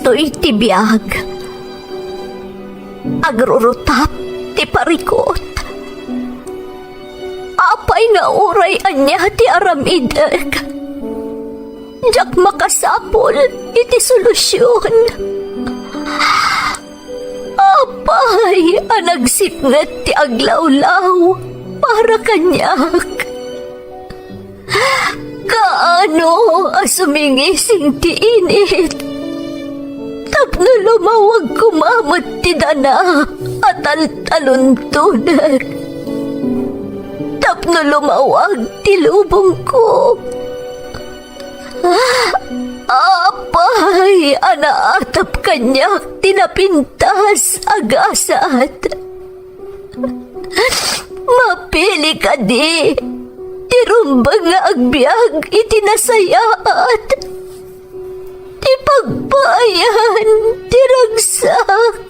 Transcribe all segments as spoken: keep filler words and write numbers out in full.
Daytoy ti biag. Agrurutap ti parikut. Apay nga uray ania ti aramidek, diak makasapul iti solusion. Apay a nagsipnget ti aglawlaw para kaniak? Kaano a sumingising ti init tapno lumawag koma met ti dana a taltaluntonek, tapno lumawag ti lubongko? Apay a naatap kaniak ti napintas a gasat? Mapili kadi ti rumbeng nga agbiag iti nasayaat, ti pagpaayan ti ragsak?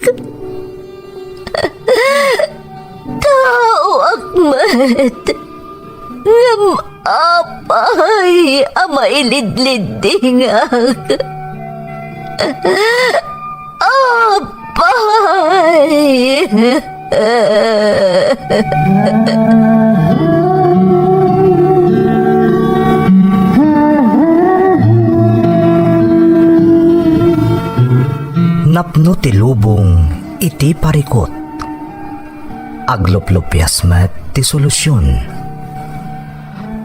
Taoak met, ngem apay a mailidliddingak? Apay! Napno ti lubong iti parikut. Agluplupias met ti solusion.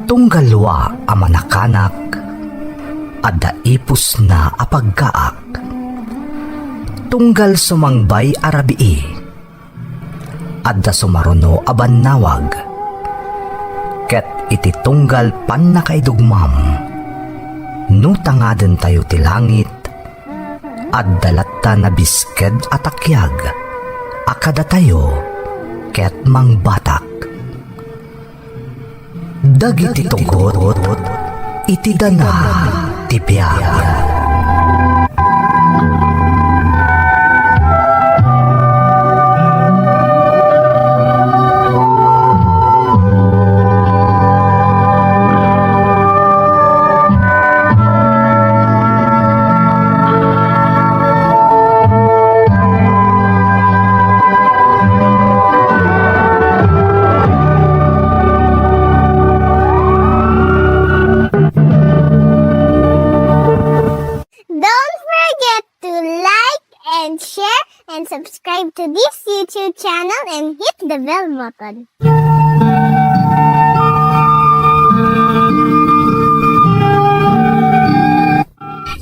Tunggal dua a manakanak, adda ipusna a paggaak. Tunggal sumangbay a rabii, adda sumaruno a bannawag. Ket iti tunggal pannakaidugmam, no tangadentayo ti langit, adda latta nabisked a takiag a kadatayo ket mangbatak. Dagiti tugot iti dana ti biag. Don't forget to like and share and subscribe to this YouTube channel and hit the bell button.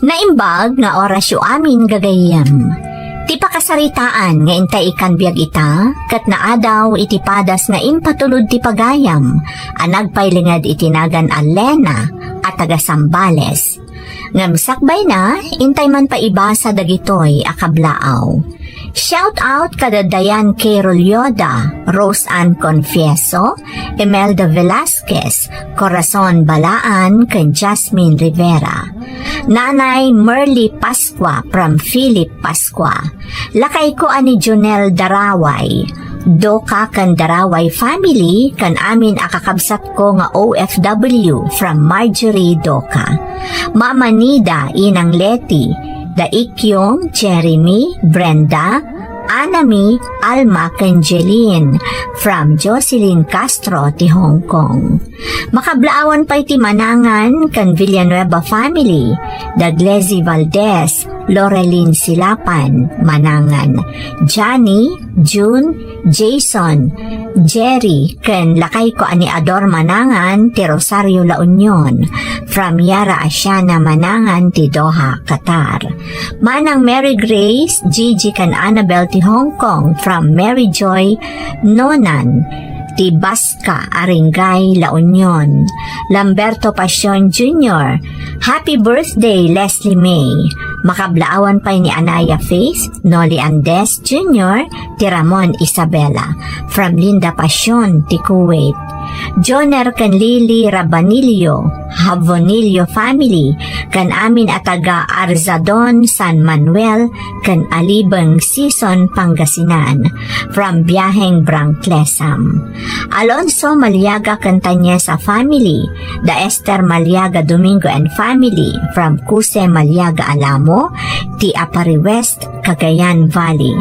Naimbag nga orasyo amin, gagayyem. Ti pakasaritaan nga intay ikkan biag ita, ket naadaw iti padas nga impatulod ti pagayam a nagpailinged iti nagan a Lena a taga Zambales. Ngem sakbayna, intay man paibasa dagitoy a kablaaw. Shout out kada Diane K. Rolyoda, Rose Ann Confieso, Imelda Velasquez, Corazon Balaan, ken Jasmine Rivera. Nanay Merly Pascua from Philip Pascua. Lakayko a ni Jonel Daraway. Doka ken Daraway family ken amin a kakabsatko nga O F W from Marjorie Doka. Mama Nida, Inang Leti, Daikyong, Jeremy, Brenda, Anami, Alma, ken Jeline from Jocelyn Castro ti Hong Kong. Makablaawan pay ti manangan ken Villanueva family, Daglezi Valdez, Lorelyn Silapan, manangan, Johnny, June, Jason, Jerry, ken lakayko a ni Ador manangan ti Rosario La Union, from Yara Asiana manangan ti Doha, Qatar. Manang Mary Grace, Gigi, ken Annabel ti Hong Kong from Mary Joy Nonan ti Basca, Aringay, La Union. Lamberto Pasion Junior, happy birthday, Leslie May. Makablaawan pay ni Anaya Faith, Noli Andes Junior, ti Ramon Isabela, from Linda Pasion ti Kuwait. Joner ken Lily Rabanillo, Habonillo family, ken amin a taga Arzadon, San Manuel, ken Alibeng, Sison, Pangasinan, from Biaheng Brangklesam. Alonso Maliaga ken Tanyesa family, da Esther Maliaga Domingo and family, from Cuse Maliaga Alamo, ti Aparri West, Cagayan Valley.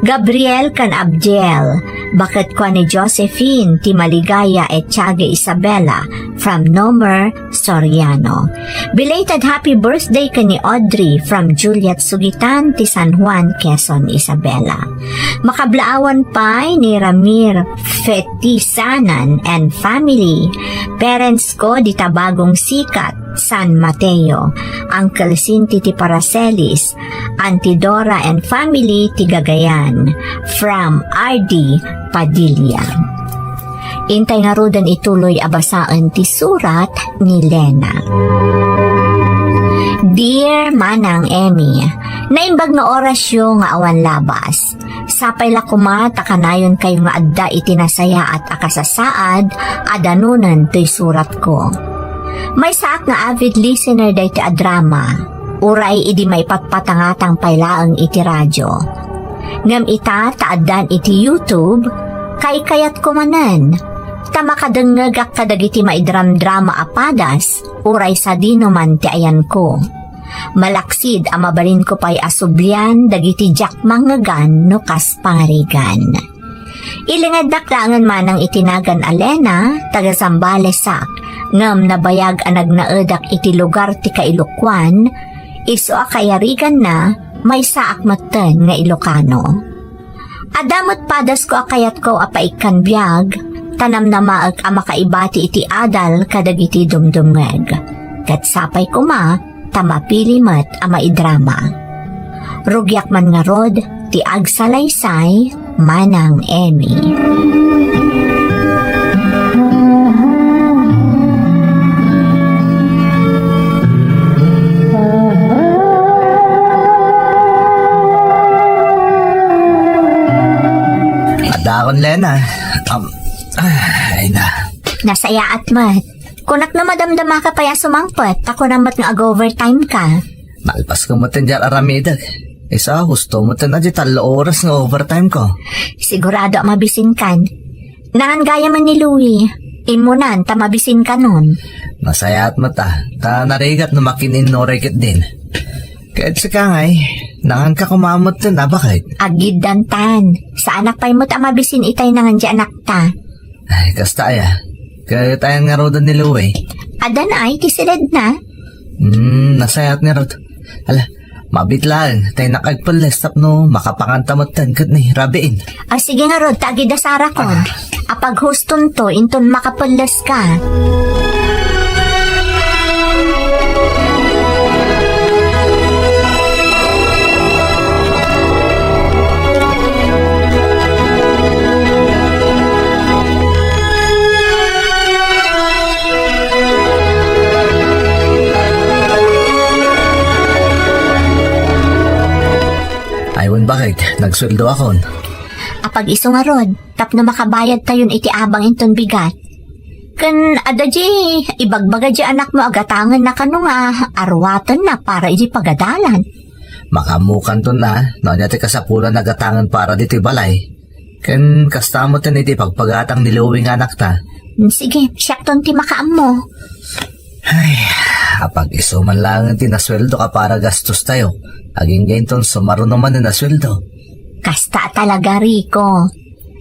Gabriel ken Abdiel, baket kua ni Josephine, ti Maligaya Etiague Isabela, from Nomer, Soriano. Belated happy birthday ken ni Audrey from Juliet Sugitan ti San Juan, Quezon, Isabela. Makablaawan pay ni Ramir Fetisanan and family. Parents ko dita Bagong Sikat, San Mateo. Uncle Sinti ti Paracelis, Auntie Dora and family ti Gagayan. From R D Padilla. Intay ngaruden ituloy a basaen ti surat ni Lena. Dear Manang Emmy, naimbag nga orasyo nga awan labas. Sapay la koma ta kanayonkayo nga adda iti nasayaat a kasasaad a danunen toy suratko. Maysaak nga avid listener daytoy a drama, uray idi maipatpatangatang pay laeng iti radio. Ngem ita ta addan iti YouTube, kaykayatko manen, ta makadengngegak kadagiti maidramdrama a padas, uray sadino man ti ayanko. Malaksid a mabalinko pay a sublian dagiti diak mangngegan no kas pangarigan. Ilingednak laengen manang iti nagan a Lena, taga Zambales-ak, ngem nabayag a nagnaedak iti lugar ti kailokuan, isu a kaiyariganna, maysaak metten nga Ilokano. Adda met padasko a kayatko a paikkan biag, ta namnamaek a makaibati iti adal kadagiti dumdumngeg. Ket sapay koma, ta mapili met a maidrama. Rugiak man ngarud ti agsalaysay, Manang Emmy. Adakon, Lena. Um, ay na. Nasayaat met. Kunak no madamdamaka pay a sumangpet, ta kunam met nga ag-overtime ka. Nalpas ko met ti diak aramidek. Isu, husto met ti tallo oras nga overtime ko. Sigurado a mabisinkan. Nangan gayam ni Louie. Immunan ta mabisinkanon. Nasayaat met a, ta narigat no makin-innuray ketdin. Ket sika ngay, nanganka koma metten a, baket? Agiddantan. Saanak pay met a mabisin itay nangan ti anakta. Ay, kasta aya. Ket ayan ngaruden ni Louie? Addan ay, ti siledna. Hmm, nasayaat ngarud. Ala, mabiit laeng, ta innak agpelles tapno makapanganta metten ket ni rabiin. Ah, sige ngarud, ta agidasarakon. Ah. Apaghustonto, inton makapelles ka. Ay, wen, baket, nagsueldoakon. Apag-isu ngarud, tapno makabayadtayon iti abang inton bigat. Ken adda di ibagbaga di anakmo a gatangenna kano nga aruatenna para idi pagadalan. Makaammokanton a, no ania ti kasapulan a gatangen para ditoy balay. Ken kasta met iti pagpagatang ni Louie nga anakta. Sige, siakton ti makaammo. Ay, apag-isu man laeng ti nasueldoka para gastostayo. Agingga inton sumaruno manen a sueldo. Kasta talaga, Rico.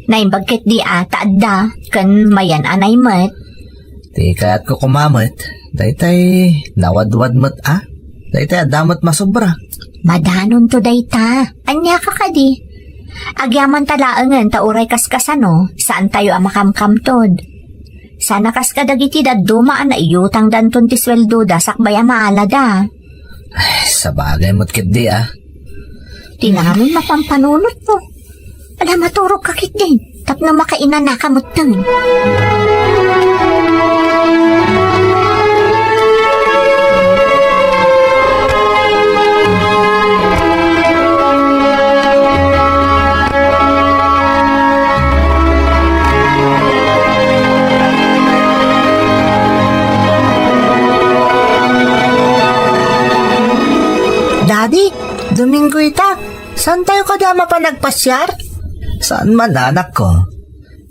Naimbag ketdi a ta adda, ken mayan-anay met. Ti kayatko koma met, daytay nawadwad met a. Daytay adda met masobra. Madanonto dayta. Ania ka kadi? Agyamanta laengen ta uray kaskasano, saantayo a makamkamtod. Sana kas kadagiti dadduma a naiyutangdanton ti sueldoda sakbay a maalada. Ay, sabagay met ketdi a. Ti namin mapanpanunotmo. Ala, maturogka ketdin, tapno makainanaka metten. Goyta, saantayo kadi a mapan agpasiar? Saan man, anakko.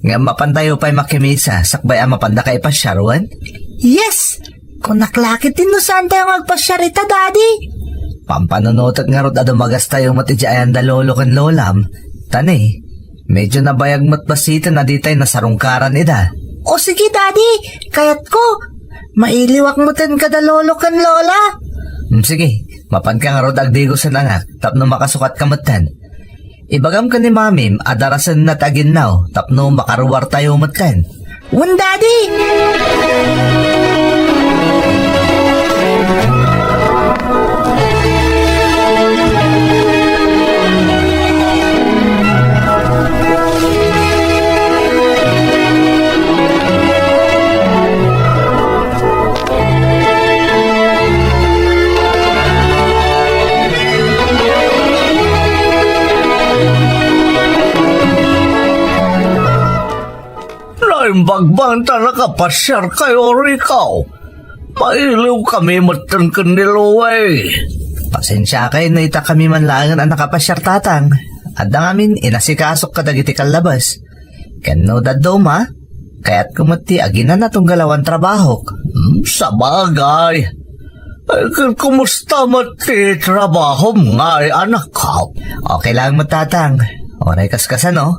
Ngem mapantayo pay makimisa, sakbay a mapandaka ipasiar, wen? Yes! Kunak la ketdi no saantayo nga agpasiar ita, Daddy. Pampanunotek ngarud a dumagastayo met idiay ayan da lolo ken lolam. Ta ni, medyo nabayag met basiten a ditay nasarungkaran ida. O sige, Daddy, kayatko. Mailiwak metten kada lolo ken lola. Hmm, sige, mapanka ngarud agdigosen, anak, tapno makasukatka metten. Ibagam ken ni Mamim a darasenna ti aginnaw tapno makaruartayo metten. Wen, Daddy! Naimbag man ta nakapasiarkayo, Rico. Mailiwkami metten ken ni Louie. Pasensiakay no ita kami man laengen a nakapasiar, Tatang. Adda ngamin inasikasok kadagiti kallabes. Ken no dadduma, kayatko met ti aginana tunggal awan trabahok. Hmm, sabagay. Ay, ket kumusta met ti trabahom ngay, anakko? Okay lang met, Tatang. Uray kaskasano,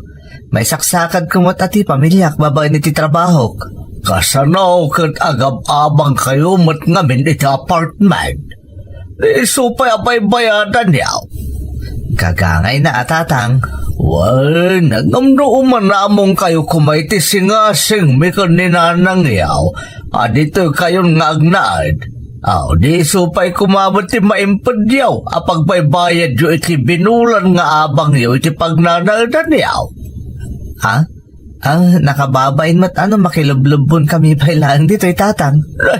maisaksakadko met a ti pamiliak babaen iti trabahok. Kasano ket agab-abangkayo met ngamin iti apartment? Isu pay a baybayadanyo. Gagangayna a, Tatang. Wen, ngem no umanamongkayo koma iti singasingmi ken ni nanangyo a ditoykayon nga agnaed, aw, di isu pay koma met ti maimpedyo a pagbaybayadyo iti binulan nga abangyo iti pagnanaedanyo? Ha? Ah, nakababain met a no makilublubbonkami pay laeng ditoy, Tatang. Eh,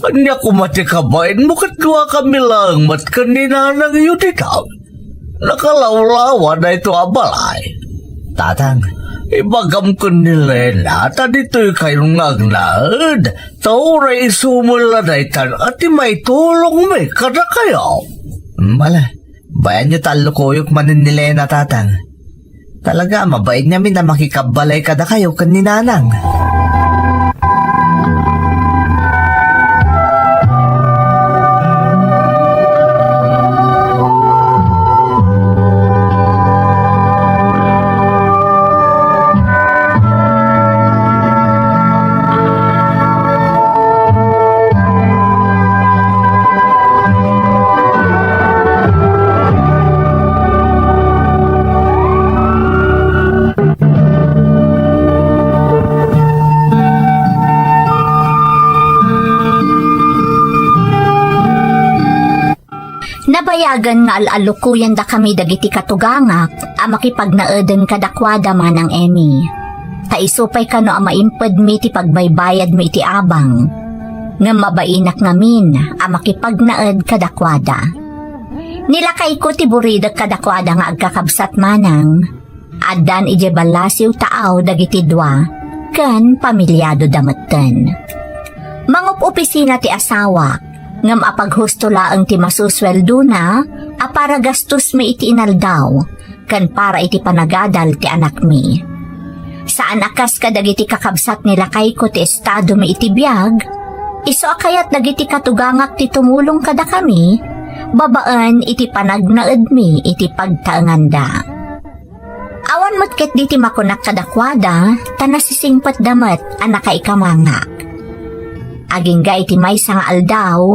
ania koma ti kabainmo ket duakami laeng met ken ni nanangyo dita? Nakalawlawa daytoy a balay. Tatang. Ibagam ken ni Lena ta ditoykayon nga agnaed, ta uray isu met la daytan a ti maitulongmi kadakayo. Mala, bayanyo ta allukuyok manen ni Lena, Tatang. Talaga a mabain ngamin a makikabbalay kadakayo ken ni Nanang. Nabayagen nga al-alukuyandakami dagiti katugangak a makipagnaeden kadakuada, Manang Emmy. Ta isu pay kano a maimpedmi ti pagbaybayadmi iti abang. Ngem mabainak ngamin a makipagnaed kadakuada. Ni lakayko ti buridek kadakuada nga agkakabsat, Manang. Addan idiay ballasiw taaw dagiti dua, ken pamiliadoda metten. Mangup-opisina ti asawak, ngem apaghusto laeng ti masusueldona a para gastosmi iti inaldaw, ken para iti panagadal ti anakmi. Saan a kas kadagiti kakabsat ni lakayko ti estadomi iti biag, isu a kayat dagiti katugangak ti tumulong kadakami, babaen iti panagnaedmi iti pagtaenganda. Awan met ketdi ti makunak kadakuada, ta nasisingpetda met a nakaikamangak. Agingga iti maysa nga aldaw,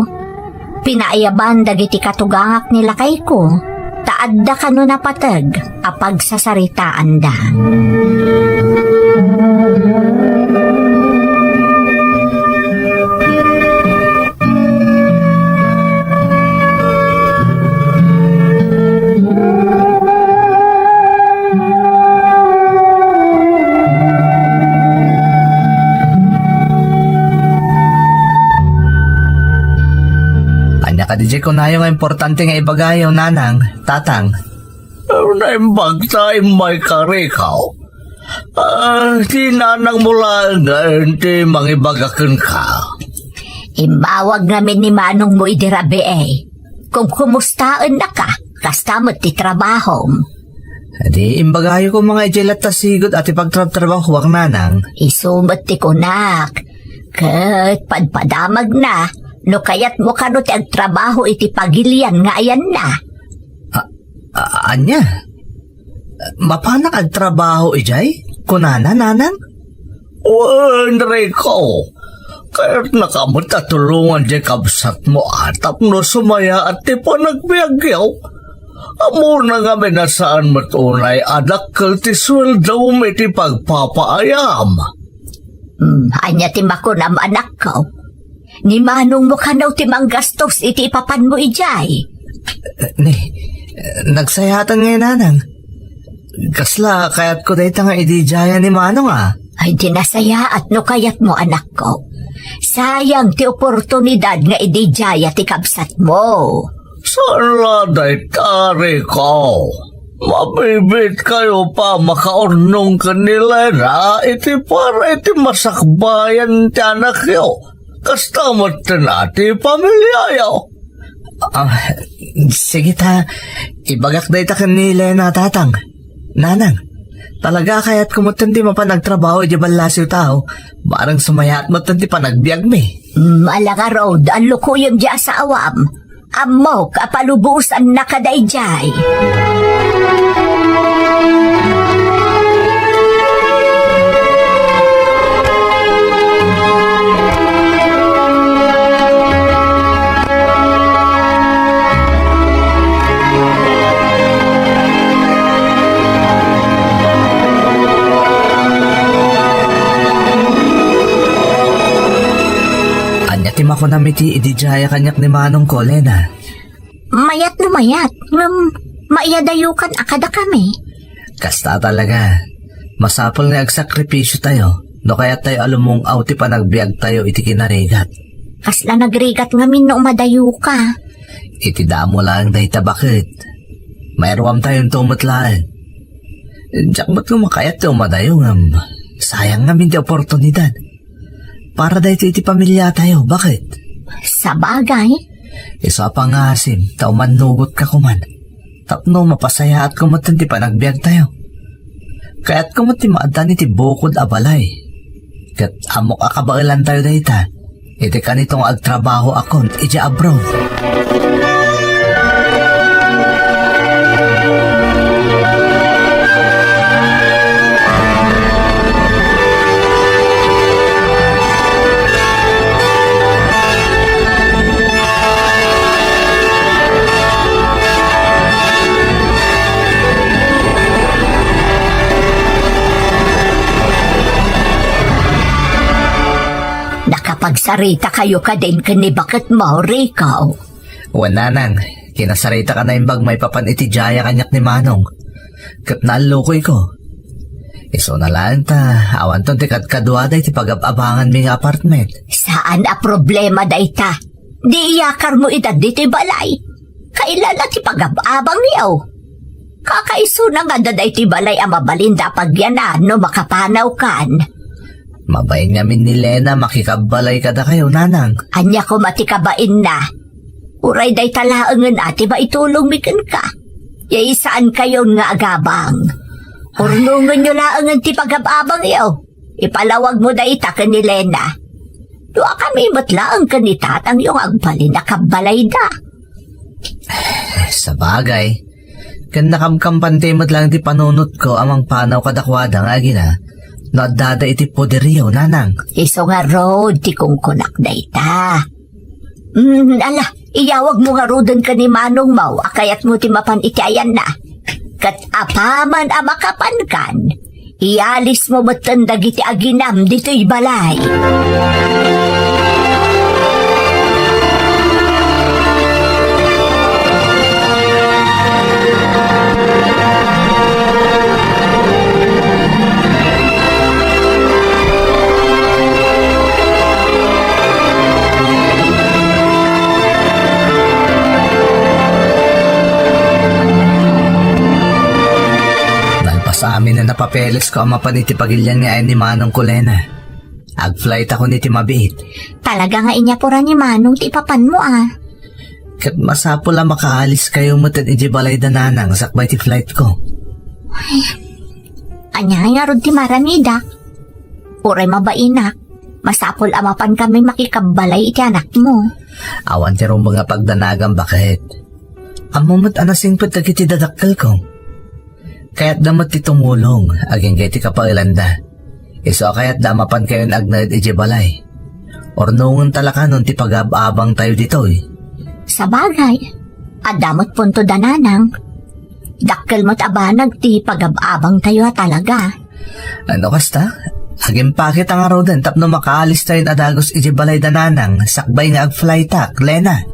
pinaayaban dagiti katugangak ni lakayko, ta adda kano napateg a pagsasaritaanda. Ania kadi diay kunayo nga importante nga ibagayo, Nanang, Tatang? Naimbag ta immay ka, Rico. Ah, ti nanangmo laengen ti mangibaga kenka. Immawag ngamin ni manongmo idi rabii. Kumkumustaennaka, Kasta met ti trabahom. Di imbagayo koma nga idiay latta sigud a ti pagtrabtrabahuak, nanang. Isu met ti kunak. Ket padpadamagna, no kayatmo kano ti agtrabaho iti pagilian nga ayanna. A-, a-, ania? Mapanak agtrabaho idiay? Kunana, nanang? Wen, Rico, kayatnaka met a tulongan diay kabsatmo a tapno sumayaat ti panagbiagyo. Ammona ngamin a saan met unay a dakkel ti sueldom iti pagpapaayam. Hmm, ania ti makunam, anakko? Ni manongmo kano ti manggastos iti ipapanmo idiay? Ni, nagsayaatan ngay, nanang. Kasla, kayatko dayta nga ididiaya ni manong, a. Ay, di nasayaat no kayatmo, anakko. Sayang ti oportunidad nga ididiaya ti kabsatmo. Saan la dayta, Rico? Mabibiit kayo pa makaurnong ken ni Lena iti para iti masakbayan ti anakyo. Kasta met ti pamiliayo. Ah, sige ta, ibagak dayta ken ni Lena, tatang. Nanang, talaga kayatko met ti mapan agtrabaho idiay ballasiw ta. Bareng sumayaat met ti panagbiagmi. Mm, ala ngarud, allukoyem diay asawam. Ammok a palubosannaka daydiay. Ania ti makunam iti ididiaya kaniak ni manongko, Lena? Mayat no mayat, ngem maiyadayokan a kadakami. Kasta talaga. Masapul nga agsakripisiotayo no kayattayo a lumung-aw ti panagbiagtayo iti kinarigat. Kasla nagrigat ngamin no umadayoka? Iti damo laeng dayta, baket. Mairuamtayonto met laeng. Diak met nga makayat ti umadayo ngem sayang ngamin ti oportunidad. Para daytoy iti pamiliatayo, baket? Sabagay. Isu a pangasim ta umannugotka koman. Tapno mapasayaatko met ti panagbiagtayo. Kayatko met ti maaddan iti bukod a balay. Ket ammok a kabaelantayo dayta iti kanito nga agtrabahoakon idiay abroad. Nakapagsaritakayo kadin ken ni baketmo, Rico? Wen, nanang, kinasaritak a naimbag maipapan iti diaya kaniak ni Manong. Ket naallukoyko. Isuna laeng ta awanton ti kadkaduada iti pagab-abanganmi nga apartment. Saan a problema dayta. Di iyakarmo ida ditoy balay. Kailala ti pagab-abangyo. Kakaisuna nga adda daytoy balay a mabalinda a pagyanan no makapanawkan. Mabain ngamin ni Lena makikabbalay kadakayo, nanang. Ania koma ti kabainna? Uray dayta laengen a ti maitulongmi kenka. Yay, saankayon nga agabang. Urnongenyo laengen ti pagab-abangyo. Ipalawagmo dayta ken ni Lena. Duakami met laeng ken ni tatangyo nga agbalin a kabbalayda. Sabagay, ken nakamkampanti met laeng ti panunotko a mangpanaw kadakuada nga agina no addada iti poderyo, nanang. Isu ngarud ti kunkunak dayta. Mm, ala, iyawagmo ngaruden ken ni manongmo a kayatmo ti mapan iti ayanna. Ket apaman a makapankan, iyalismo metten dagiti aginam ditoy balay. Nalpas amin a napapelesko a mapan iti pagilian nga ayan ni Manong Kulena. Agflight ako iti mabiit. Talaga nga inyapura ni Manong ti ipapanmo, a. Ket masapul a makaaliskayo met iti balay da Nanang sakbay ti flightko. Ania ngarud ti maramida? Uray mabainak, masapul a mapan kami makikabbalay iti anakmo. Awan ti rumbeng a pagdanagam, baket. Ammo met a nasingpet dagiti dadakkelko. Kayatda met ti tumulong agingga iti kapaelanda. Isu a kayatda a mapankayon agnaed idiay balay. Urnongen ta la kanon ti pagab-abangtayo ditoy. Sabagay, adda met punto da Nanang. Dakkel met a banag ti pagab-abangtayo a talaga. Ano kasta? Agimpakita ngaruden tapno makaalistayon a dagus idiay balay da Nanang sakbay nga agflytak, Lena.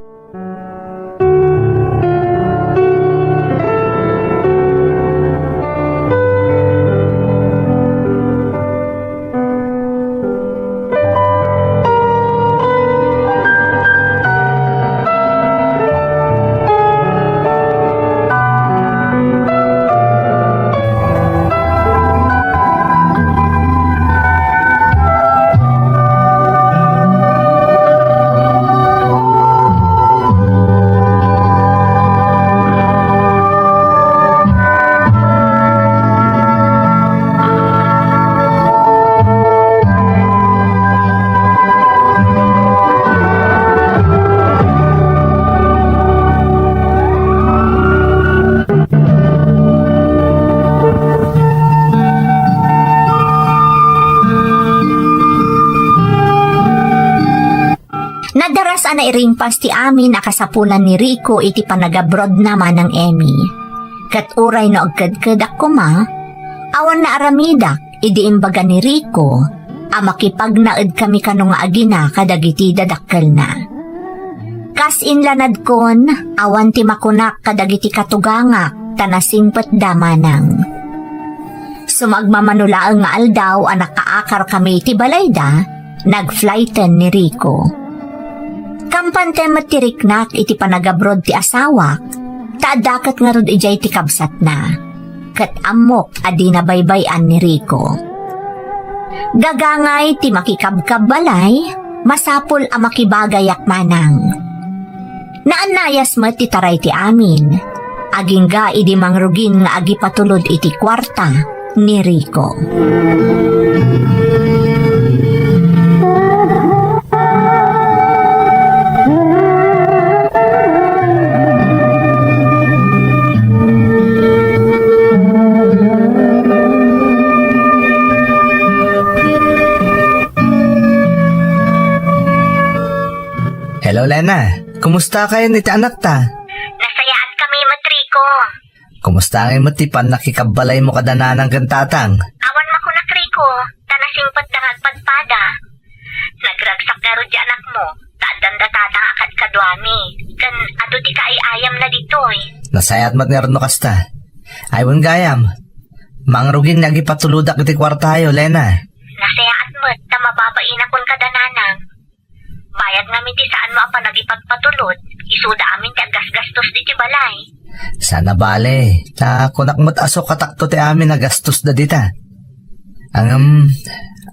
Nadaras a nairingpas ti amin a kasapulan ni Rico iti panagabrodna, Manang Emmy. Ket uray no agkedkedak koma, awan naaramidak idi imbaga ni Rico a makipagnaedkami kano nga agina kadagiti dadakkelna. Kas inlanadkon, awan ti makunak kadagiti katugangak ta nasingpetda, Manang. Sumagmamano laeng nga aldaw a nakaakarkami iti balayda, nagflighten ni Rico. Kampanten met ti riknak iti panagabroad ti asawak, ta adda ket ngarud idiay ti kabsatna. Ket ammok a dina baybay-an ni Rico. Gagangay ti makikabkabbalay, masapul a makibagayak, Manang. Naannayas met ti taray ti amin, agingga idi mangrugin nga agipatulod iti kuarta ni Rico. Hello, Lena. Kumusta kayon iti anakta? Nasayaat kami met, Rico. Kumusta ngay met ti pannakikabbalaymo kada nanang ken tatang? Awan makunak, Rico, ta nasingpetda nga agpadpada. Nagragsak ngarud ti anakmo, ta addanda tatang a kadkaduami, ken adu ti kaay-ayamna ditoy. Nasayaat met ngarud no kasta. Ay, wen gayam, mangrugin nga agipatulodak iti kuartayo, Lena. Nasayaat met ta mababainakon kada nanang. Bayat ngamin ti saanmo a panagipagpatulod, isuda amin ti aggasgastos ditoy balay. Saan a bale, ta kunak met a sukatakto ti amin a gastos da dita. Ngem,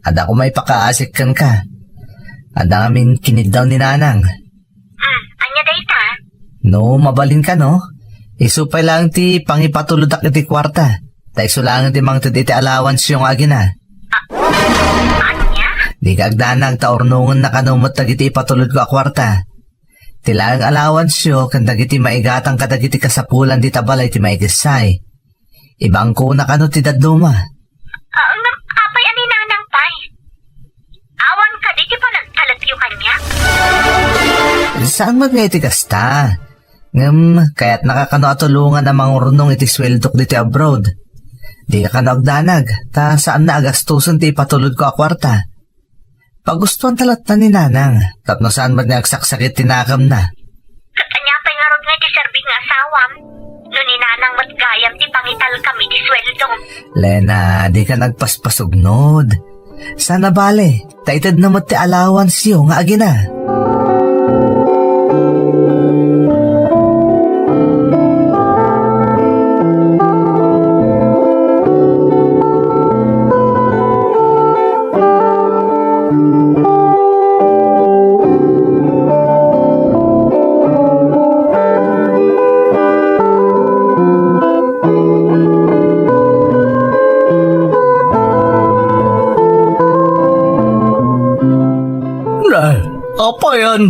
adda koma ipakaasik kenka. Adda ngamin kiniddaw ni nanang. Hmm, ania dayta? No, mabalin kano, isu pay laeng ti pangipatulodak iti kuarta. Ta isu laeng ti mangted iti allowance-yo nga agina. A-, ania? Dika agdanag ta urnongenna kano met dagiti ipatulodko a kuarta. Ti laeng allowance-yo ken dagiti maigatang kadagiti kasapulan dita balay ti maikessay. Ibangkona kano ti dadduma. Ah, ngem apay a ni nanang pay? Awan kadi ti panagtalekyo kaniak? Saan met nga iti kasta? Ngem, kayatnaka kano a tulongan a mangurnong iti sueldok ditoy abroad. Dika kano agdanag, ta saanna a gastosen ti ipatulodko a kuarta. Pagustuanta latta ni nanang, tapno saan met nga agsaksakit ti nakemna. Ket ania pay ngarud nga iti serbik nga asawam? No ni nanang met gayam ti pangitalkam iti sueldom. Lena, dika nagpaspasugnod. Saan a bale, ta itedna met ti allowance-yo nga agina.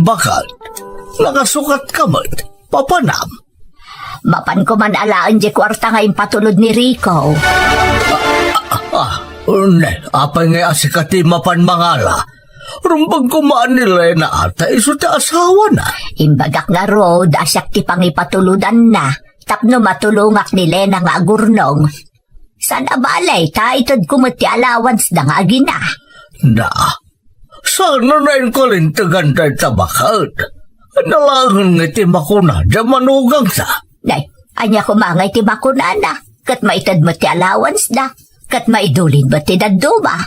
Baket, nakasukatka met. Papanam. Mapanko man alaen diay kuarta nga impatulod ni Rico. Ah, ne, apay ngay a sika ti mapan mangala? Rumbeng koma ni Lena ta isu ti asawana. Imbagak ngarud a siak ti pangipatulodanna tapno matulongak ni Lena nga agurnong. Saan a bale ta itedko met ti allowanceda nga agina. Na, saan a nainkalintegan dayta baket? Ania laengen ngay ti makunada a manugangta? Nay, ania koma ngay ti makunana? Ket maited met ti allowanceda, ket maidulin met ti dadduma.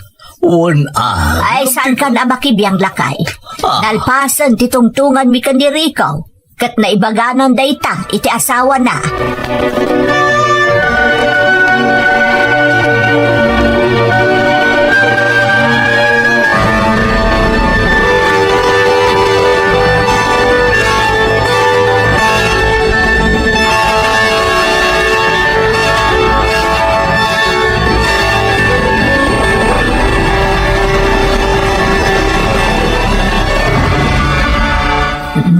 Wen a. Ay, saankan a makibiang, lakay? Ah. Nalpasen ti tungtunganmi ken ni Rico, ket naibaganan dayta iti asawana.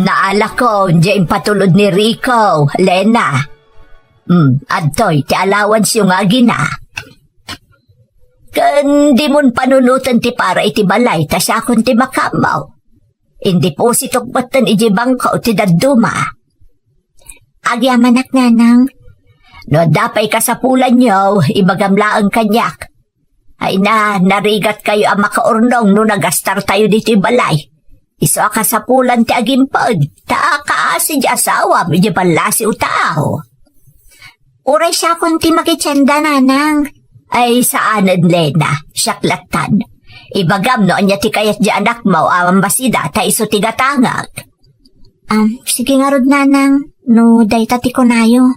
Naalakon diay impatulod ni Rico, Lena. Hmm, adtoy ti allowanceyo nga agina. Ken dimon panunoten ti para iti balay ta siakon ti makaammo. Indepositok metten idiay bangko ti dadduma. Agyamanak, nanang. No adda pay kasapulanyo, ibagam laeng kaniak. Ay na, narigatkayo a makaurnong no nagastartayo ditoy balay. Isu a kasapulan ti agimped, ta kaasi diay asawam idiay ballasiw taaw. Uray siakon ti makitienda, nanang. Ay, saanen, Lena. Siak lattan. Ibagam no ania ti kayat diay anakmo a masida ta isu ti gatangak. Am, sige ngarud, nanang, no dayta ti kunayo.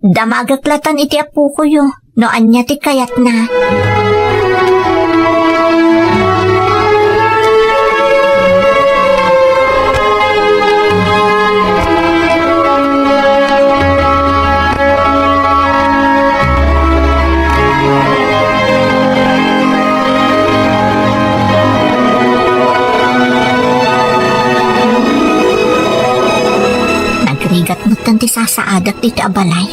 Damagek lattan iti apokoyo no ania ti kayatna. Nagrigat metten ti sasaadak ditoy a balay.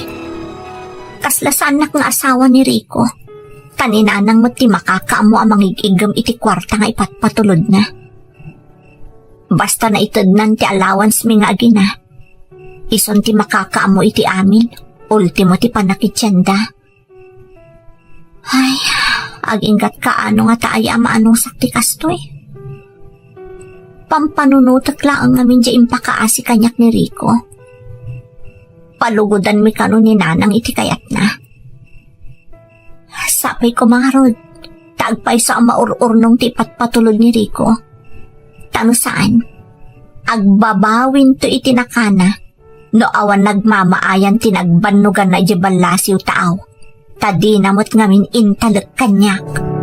Kasla saannak nga asawa ni Rico. Ta ni nanang met ti makakaammo a mangig-iggem iti kuarta nga ipatpatulodna. Basta naitednan ti allowance mi nga agina, isun ti makakaammo iti amin, ultimo ti pannakitienda. Ay, aginggatka no nga ta aya a maanusak ti kastoy. Pampanunotek laeng ngamin diay impakaasi kaniak ni Rico. Palugodanmi kano ni nanang iti kayatna. Sapay koma ngarud, ta agpayso a maur-urnong ti ipatpatulod ni Rico. Ta no saan, agbabawinto iti nakana no awan nagmamaayan ti nagbannoganna idiay ballasiw taaw, ta dina met ngamin intalek kaniak.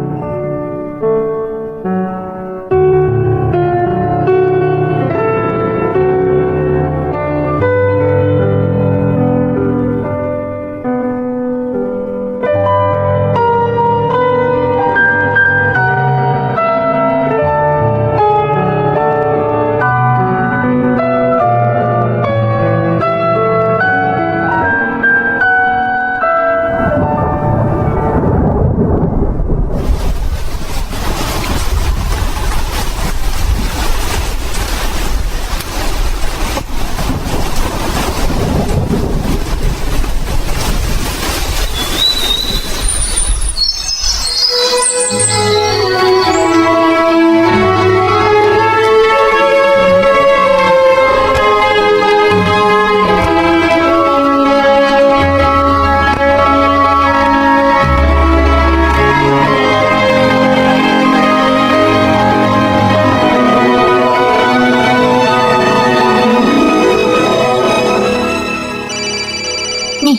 Ni,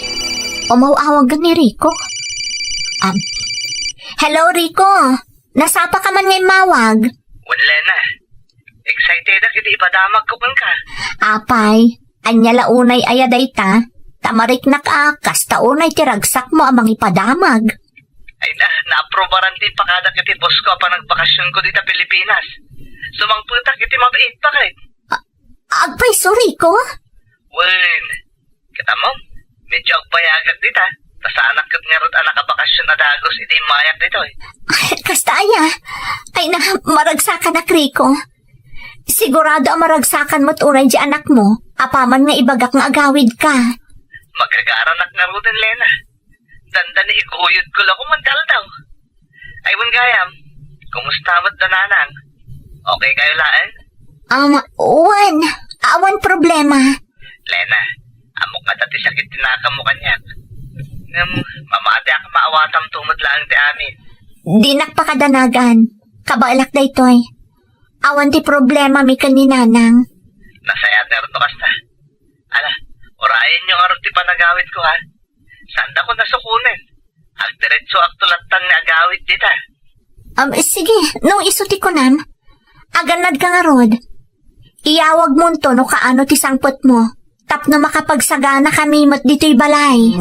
umaw-awag ni Rico. Um, hello, Rico. Nasapa ka man nga immawag? Wen, Lena. Excited ak iti ipadamagko kenka. Apay, ania la unay aya dayta? Ta mariknak a, kasta unay ti ragsakmo a mangipadamag. Ay na, naaprubaran ti pakadak iti boss ko a panagbakasionko dita Pilipinas. Sumangpetak iti mabiit, baket. A-, agpayso, Rico? Wen, ket ammom, medyo agbayagak dita. Ta saanak ket ngarud a nakabakasyon a dagus iti immayak ditoy. Ay, kasta aya. Ay na, maragsakanak, Rico. Sigurado a maragsakan met unay di anakmo, apaman nga ibagak nga agawidka. Magagaranak ngaruden, Lena. Dandani iguyodko la koma ti aldaw. Ay, wen gayam, kumusta met da nanang? Okay kayo laeng? Um, wen, awan problema. Lena, ammok nga dati sakit ti nakammo kaniak. Ngem, mamatiak maawatam tumod laeng ti amin. Dinak pakadanagan. Kabaelak daytoy. Awan ti problemami ken ni nanang. Nasayaat ngarud no kasta. Ala, urayenyo ngarud ti panagawidko, ha? Saandakon a sukonen. Agdiretsoak to latta nga agawid dita. Um, sige, no isu ti kunam. Agannadka ngarud. Iyawagmonto no kaano ti sangpetmo. Tapno makapagsaganakami met ditoy balay.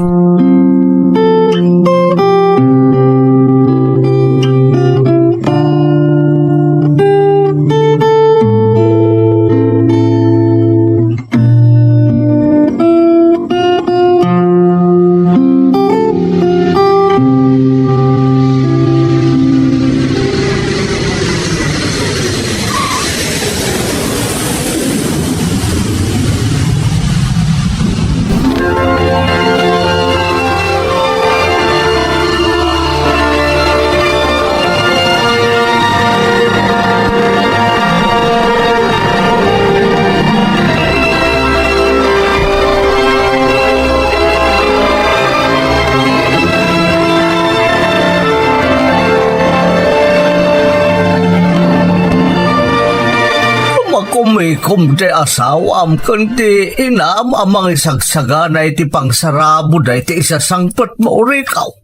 Makumikom ti asawam ken ti inam a mangisagsagana iti pangsarabud daydi isasangpetmo, Rico.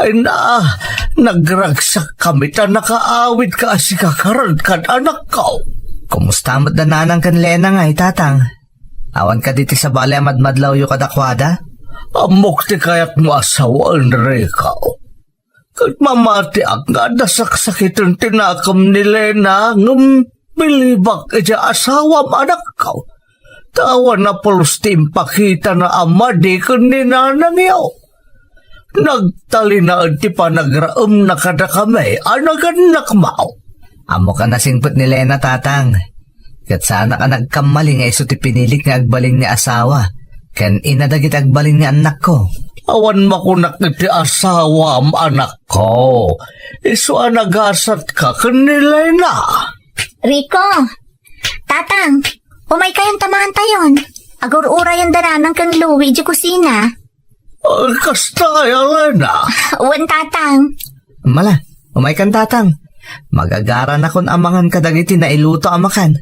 Ay na, nagragsakkami ta nakaawidka a sika kad anakko. Kumusta met da nanang ken Lena ngay, tatang? Awan kadi ti sabali a madmadlawyo kadakuada? Ammok ti kayatmo a sawen, Rico. Ket mamatiak nga adda saksakiten ti nakem ni Lena, ngem bilibak idiay asawam, anakko. Ta awan a pulos ti impakitana a madi ken ni nanangyo. Nagtalinaed ti panagraemna kadakami a nagannakmo. Ammok a nasingpet ni Lena, tatang. Ket saanak a nagkamali nga isu ti pinilik nga agbalin nga asawa ken ina dagiti agbalin nga annakko. Awan makunak iti asawam, anakko. Isu a nagasatka ken ni Lena. Rico, Tatang, umaykayon ta maantayon. Agur-urayon da nanang ken Louie idiay kusina. Ah, kasta, Elena. Wen, Tatang. Mala, umaykan, Tatang. Magagaranakon a mangan kadagiti nailuto a makan.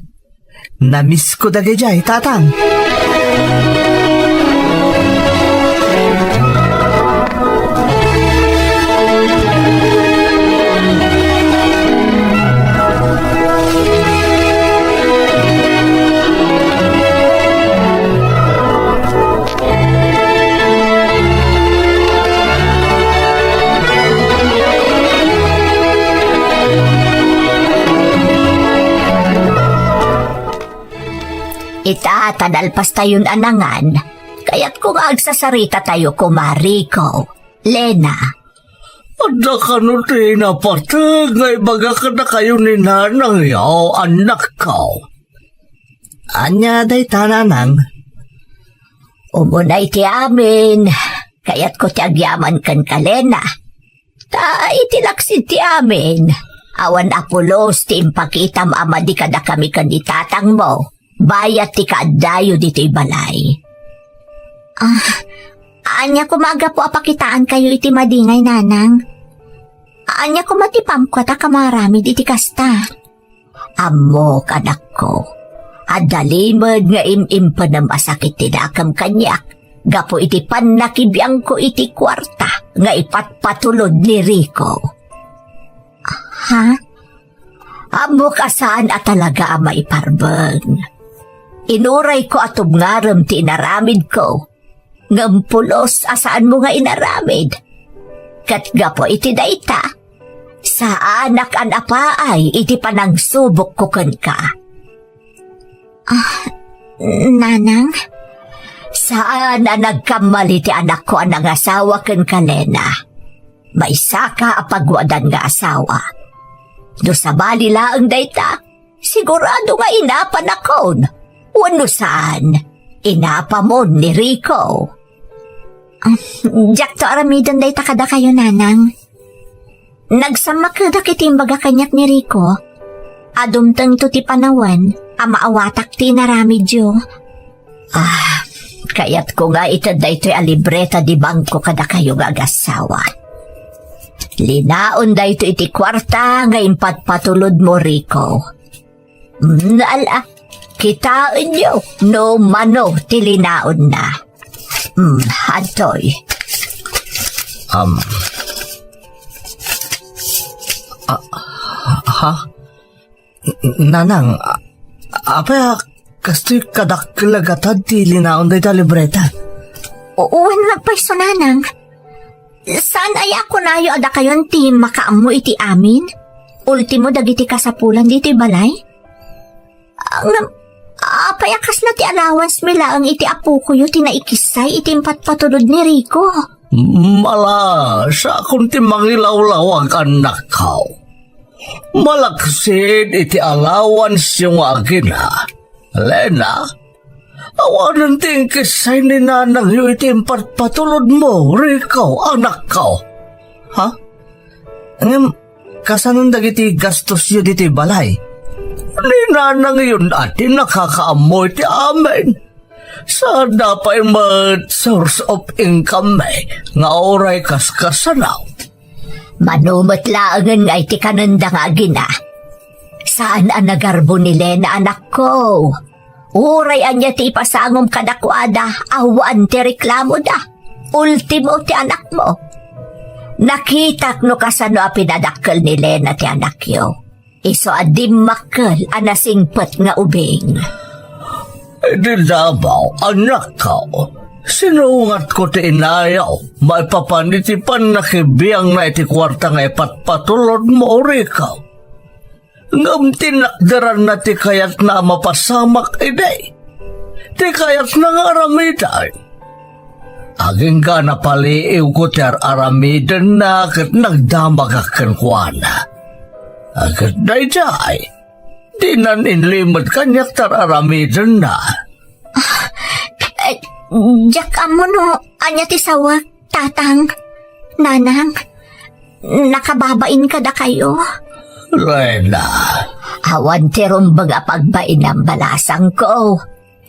Namisko dagidiay, Tatang. Ita, ta nalpastayon a nangan, kayatko nga agsasaritatayo koma, Rico, Lena. Adda kano ti napateg nga ibaga kadakayo ni nanangyo, annakko? Ania dayta, nanang? Umuna iti amin, kayatko ti agyaman kenka, Lena. Ta iti laksid ti amin, awan a pulos ti impakitam a madi kadakami ken ni tatangmo, bayat ti kaaddayo ditoy balay. Ah, ania koma a gapu a pakitaankayo iti madi ngay, nanang? Ania koma ti pamko a ta kamaaramid iti kasta? Ammok, anakko, adda limed nga im-impenem a sakit ti dakem kaniak gapu iti pannakibiangko iti kuarta nga ipatpatulod ni Rico. Ha? Ammok a saan a talaga a maiparbeng. Inurayko a tubngarem ti inaramidko, ngem pulos a saanmo nga inaramid. Ket gapu iti dayta, Saanak a napaay iti panangsubokko kenka. Ah, Nanang? Saan a nagkamali ti anakko a nangasawa kenka, Lena. Maysaka a paguadan nga asawa. No sabali laeng dayta, sigurado nga inapanakon. Wenno saan, inapamon ni Rico. Ah, diakto aramiden dayta kadakayo, Nanang. Nagsammakedak iti imbaga kaniak ni Rico. A dumtengto ti panawen a maawatak ti inaramidyo. Ah, kayatko nga ited daytoy a libreta di bangko kadakayo nga agassawa. Linaon daytoy iti kuarta nga impatpatulodmo, Rico. Mm, ala, kitaenyo no mano ti linaonna. Mm, adtoy. Um. Ah, ha? Nanang, a-, apay a kastoy kadakkel a gatad ti linaon dayta libreta? O-, wen nagpayso, Nanang. Saan aya a kunayo a dakayon ti makaammo iti amin? Ultimo dagiti kasapulan ditoy balay? Ngem, apay a kasla ti allowance mi laeng iti apokoyo ti naikissay iti impatpatulod ni Rico? Mala, sakon ti mangilawlawag, annakko. Malaksid iti allowance-yo nga agina, Lena, awanen ti inkissay ni nanangyo iti impatpatulodmo, Rico, anakko. Ha? Ngem, kasanon dagiti gastosyo ditoy balay? Ni nanangyon a ti nakakaammo iti amin. Saan pay met source of income-mi nga uray kaskasano. Mano met laengen nga iti kanenda nga agina. Saan a nagarbo ni Lena, anakko. Uray ania ti ipasangom kadakuada, awan ti reklamoda. Ultimo ti anakmo. Nakitak no kasano a pinadakkel ni Lena ti anakyo. Isu a dimmakkel a nasingpet nga ubing. Idi damo, annakko, sinungatko ti inayo maipapan iti pannakibiangna iti kuarta nga ipatpatulodmo, Rico. Ngem tinakderanna ti kayatna a mapasamak idi. Ti kayatna nga aramiden. Agingga napaliiwko ti ar-aramidenna ket nagdamagak kenkuana. Ket daydiay, dinan inlimed kaniak ti ar-aramidenna. Eh, diak ammo no ania ti sawek, Tatang, Nanang, nakababain kadakayo. Lena. Awan ti rumbeng a pagbainam, balasangko.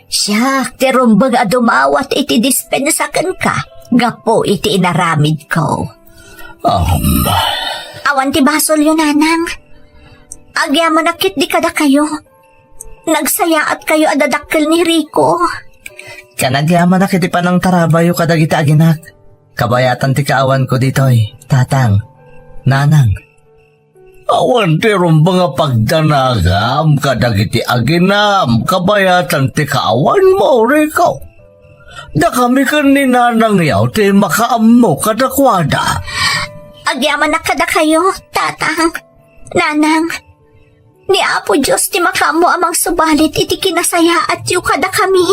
Siak ti rumbeng a dumawat iti dispensa kenka gapu iti inaramidko. Um. Awan ti basolyo, Nanang. Agyamanak ketdi kadakayo. Nagsayaatkayo a dadakkel ni Rico. Ken agyamanak iti panangtarabayo kadagiti aginak. Kabayatan ti kaawanko ditoy, Tatang, Nanang. Awan ti rumbeng a pagdanagam kadagiti aginam kabayatan ti kaawanmo, Rico. Dakami ken ni Nanangyo ti makaammo kadakuada. Agyamanak kadakayo, Tatang, Nanang. Ni Apo Dios ti makaammo a mangsubalit iti kinasayaatyo kadakami.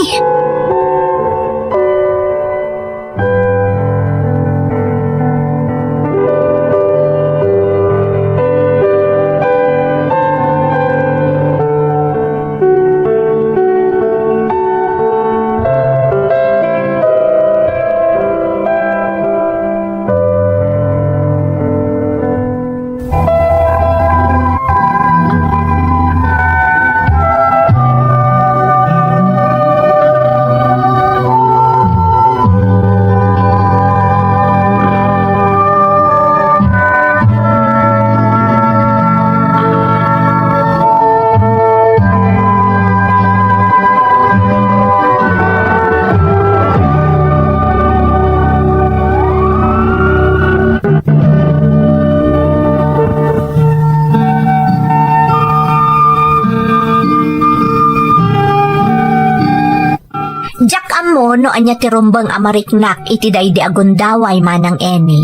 Diak ammo no ania ti rumbeng a mariknak iti daydi a gundaway, Manang Emmy.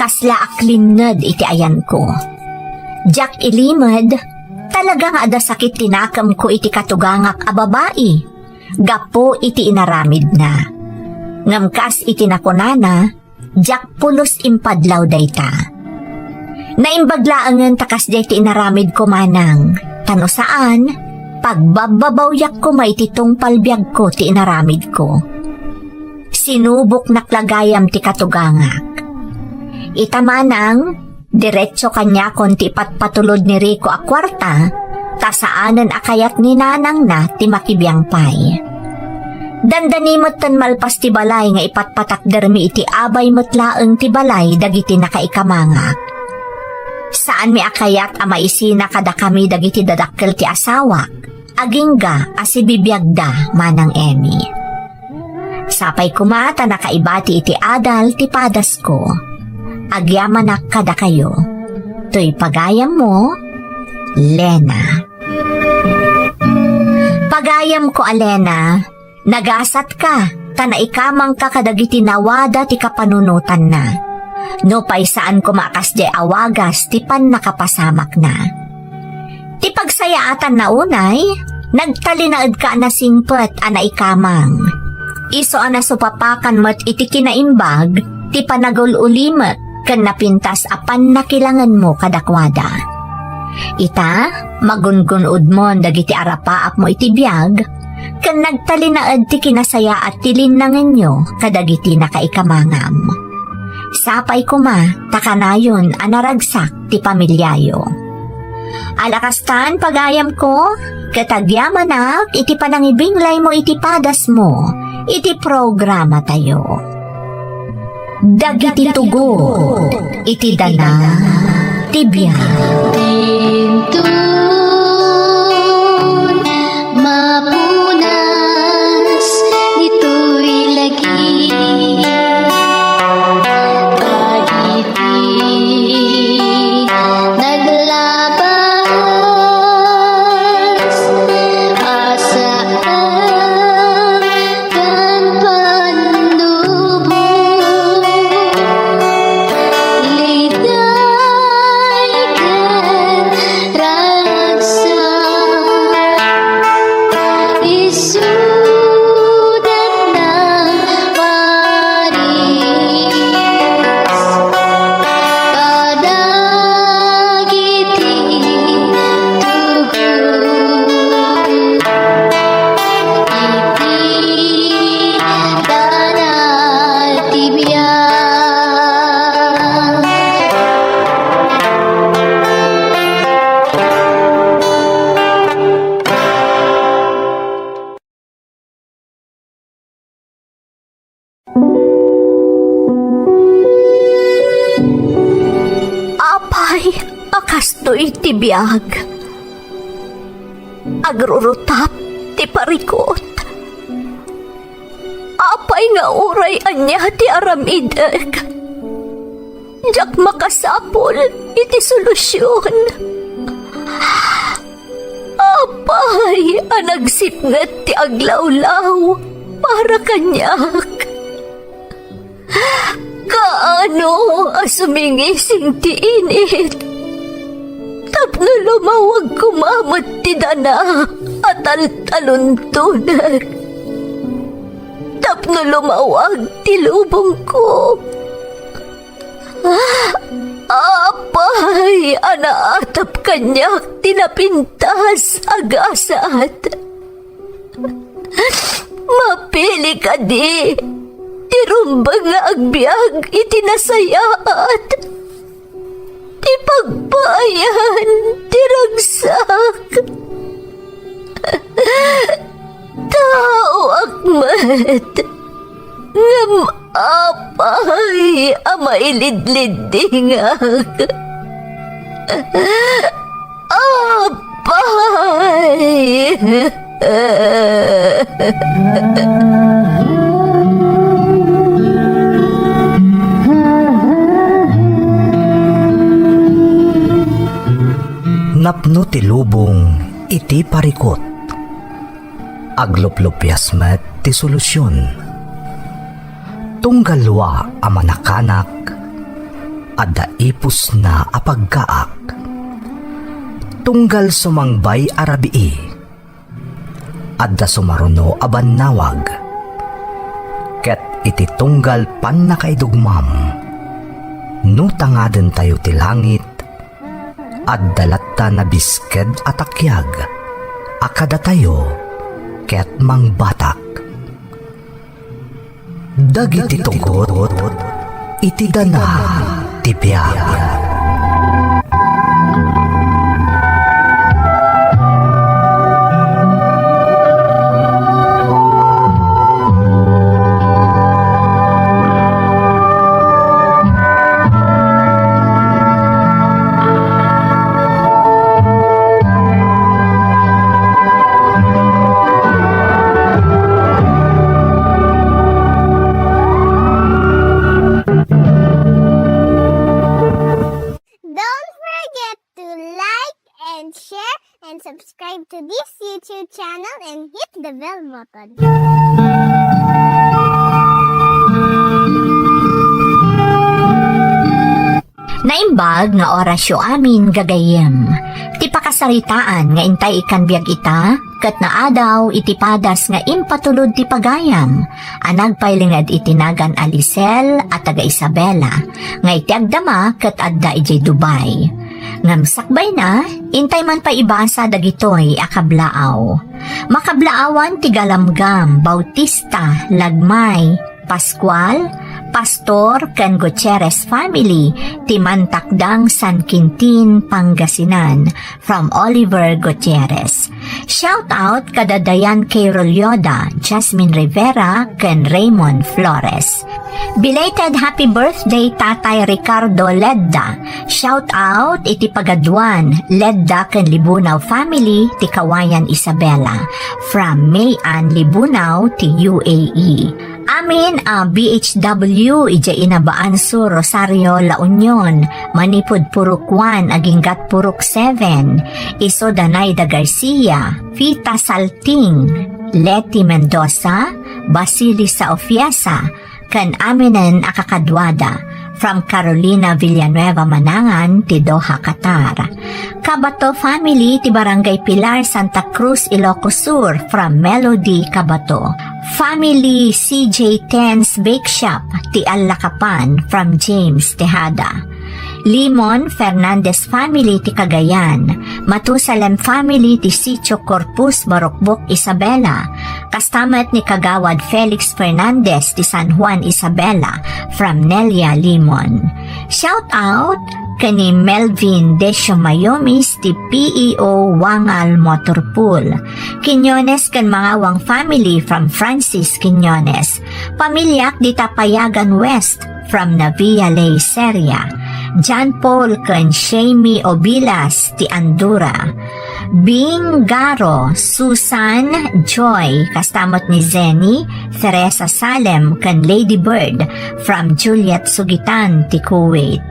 kasla aklinned iti ayanko. Diak ilimed, talaga nga adda sakit ti nakemko iti katugangak a babai, gapu iti inaramidna. Ngem kas iti nakunana, diak pulos impadlaw dayta. Naimbag laengen ta kasdiay ti inaramidko, manang, ta no saan, pagbabbabawiak koma iti tungpal biagko ti inaramidko. Sinuboknak la gayam ti katugangak. Ita, manang, diretso kaniakon ti ipatpatulod ni Rico a kuarta, ta saanen a kayat ni nanangna ti makibiang pay. Dandani metten malpas ti balay nga ipatpatakdermi iti abay met laeng ti balay dagiti nakaikamangak. Saanmi a kayat a maisina kadakami dagiti dadakkel ti asawak, agingga a sibibiagda, Manang Emmy. Sapay koma ta nakaibati iti adal ti padasko. Agyamanak kadakayo. Toy pagayammo, Lena. Pagayamko a Lena, nagasatka ta naikamangka kadagiti nawada ti kapanunotanna. Nupay saan koma a kasdiay a wagas ti pannakapasamakna. Ti pagsayaatanna unay, nagtalinaedka a nasingpet a naikamang. Isu a nasupapakan met iti kinaimbag ti panagul-ulimek ken napintas a pannakilangenmo kadakuada. Ita, magungun-odmon dagiti arapaapmo iti biag, ken nagtalinaed ti kinasayaat ti linnangenyo kadagiti nakaikamangam. Sapay koma ta kanayon a naragsak ti pamiliayo. Ala kastan, pagayamko, ket agyamanak iti panangibinglaymo iti padasmo iti programatayo. Dagiti tugot iti dana ti biag. Dintun mapunas itoy lagi. Iti naglabas a saan ken pannubo, liday ken ragsak. Isudat na maris kadagiti tugot iti dana ti biag. Apay a kastoy ti biag? Agrurutap ti parikut. Apay nga uray ania ti aramidek? Diak makasapul iti solusion. Apay a nagsipnget ti aglawlaw para kaniak? Kaano a sumingising ti init tapno lumawag koma met ti dana a taltaluntonek, tapno lumawag ti lubongko? Apay a naatap kaniak ti napintas a gasat? Mapili kadi ti rumbeng nga agbiag iti nasayaat, ti pagpaayan ti ragsak. Taoak met, ngem apay a mailidliddingak? Apay! Napno ti lubong iti parikut. Agluplupias met ti solusion. Tunggal dua a manakanak, adda ipusna a paggaak. Tunggal sumangbay a rabii, adda sumaruno a bannawag. Ket iti tunggal pannakaidugmam, no tangadentayo ti langit, adda latta nabisked a takyag a kadatayo ket mangbatak. Dagiti tugot iti dana ti biag. Don't forget to like and share and subscribe to this YouTube channel and hit the bell button. Naimbag nga orasyo amin, gagayyem. Ti pakasaritaan nga intay ikkan biag ita, ket naadaw iti padas nga impatulod ti pagayam a nagpailinged iti nagan a Lisel a taga Isabela, nga iti agdama ket adda idiay Dubai. Ngem sakbayna, intay man pay ibasa dagitoy a kablaaw. Makablaawan ti Galamgam, Bautista, Lagmay, Pascual, Pastor, ken Gutierrez family ti Mantakdang, San Quintin, Pangasinan, from Oliver Gutierrez. Shout out kada Dayan K. Rolloda, Jasmine Rivera, ken Raymond Flores. Belated happy birthday, Tatay Ricardo Ledda. Shout out iti pagaduan, Ledda ken Libunao family ti Kawayan, Isabela. From May Ann Libunao ti U A E. Amin a B H W idiay Inabaan Sur, Rosario, La Union, manipud Purok one aginggat Purok seven, isu da Naida Garcia, Vita Salting, Leti Mendoza, Basili Saofiesa, ken aminen a kakaduada, from Carolina Villanueva Manangan ti Doha, Qatar. Cabato family ti Barangay Pilar, Santa Cruz, Ilocos Sur, from Melody Cabato. Family C J Ten's Bake Shop ti Allakapan, from James Tejada. Limon Fernandez family ti Cagayan, Matusalem family ti Sitio Corpus, Barukbok, Isabela, kasta met ni Kagawad Felix Fernandez ti San Juan, Isabela, from Nelia Limon. Shout out ken ni Melvin Decio Mayomis ti P E O Wangal Motor Pool. Quiñones ken Mangawang family from Francis Quiñones. Pamiliak dita Payagan West, from Navia Ley, Seria. John Paul ken Shamey Obilas ti Andura. Bing Garo, Susan, Joy, kasta met ni Zenny, Teresa Salem, ken Lady Bird, from Juliet Sugitan ti Kuwait.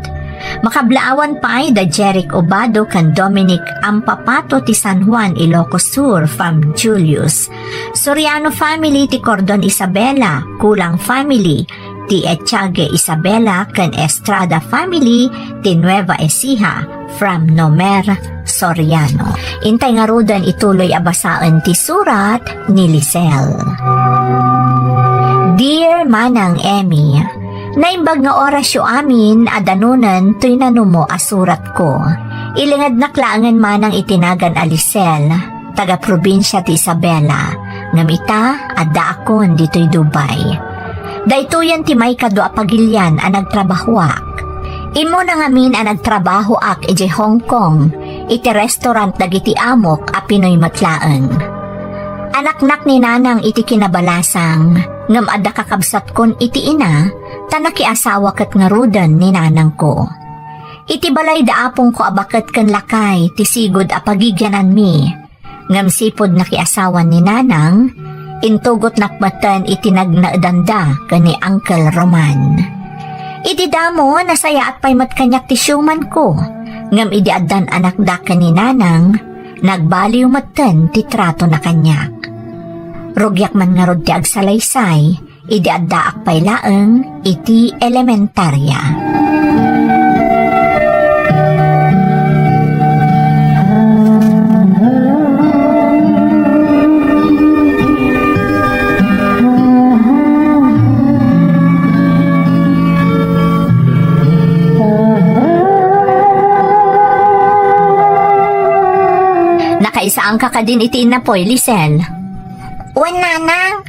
Makablaawan pay da Jeric Obado ken Dominic Ampapato ti San Juan, Ilocos Sur, from Julius. Soriano family ti Cordon, Isabela, Kulang family ti Echage, Isabela, ken Estrada family ti Nueva Ecija, from Nomer Soriano. Intay ngaruden ituloy a basaen ti surat ni Lisel. Dear Manang Emmy, naimbag nga orasyo amin a danunen toy nanumo a suratko. Ilingednak laengen manang iti nagan a Lisel, taga-probinsia ti Isabela, ngem ita, addaakon ditoy Dubai. Daytoyen ti maikadua a pagilian a nagtrabahoak. Immuna ngamin a nagtrabahoak idiay Hong Kong, iti restaurant dagiti amok a Pinoy met laeng. Anaknak ni nanang iti kinabalasang, ngem adda kakabsatkon iti ina, ta nakiasawa ket ngaruden ni nanangko. Iti balay da apongko a baket ken lakay ti sigud a pagigiananmi. Ngem sipud nakiasawan ni nanang, intugotnak metten iti nagnaedanda ken ni Uncle Roman. Idi damo, nasayaat pay met kaniak ti siumanko. Ngem idi addan anakda ken ni nanang, nagbaliw metten ti tratona kaniak. Rugiak man ngarud ti agsalaysay, idi addaak pay laeng iti elementaria. Umakaanka kadin iti innapoy, Lisel? Wen, nanang.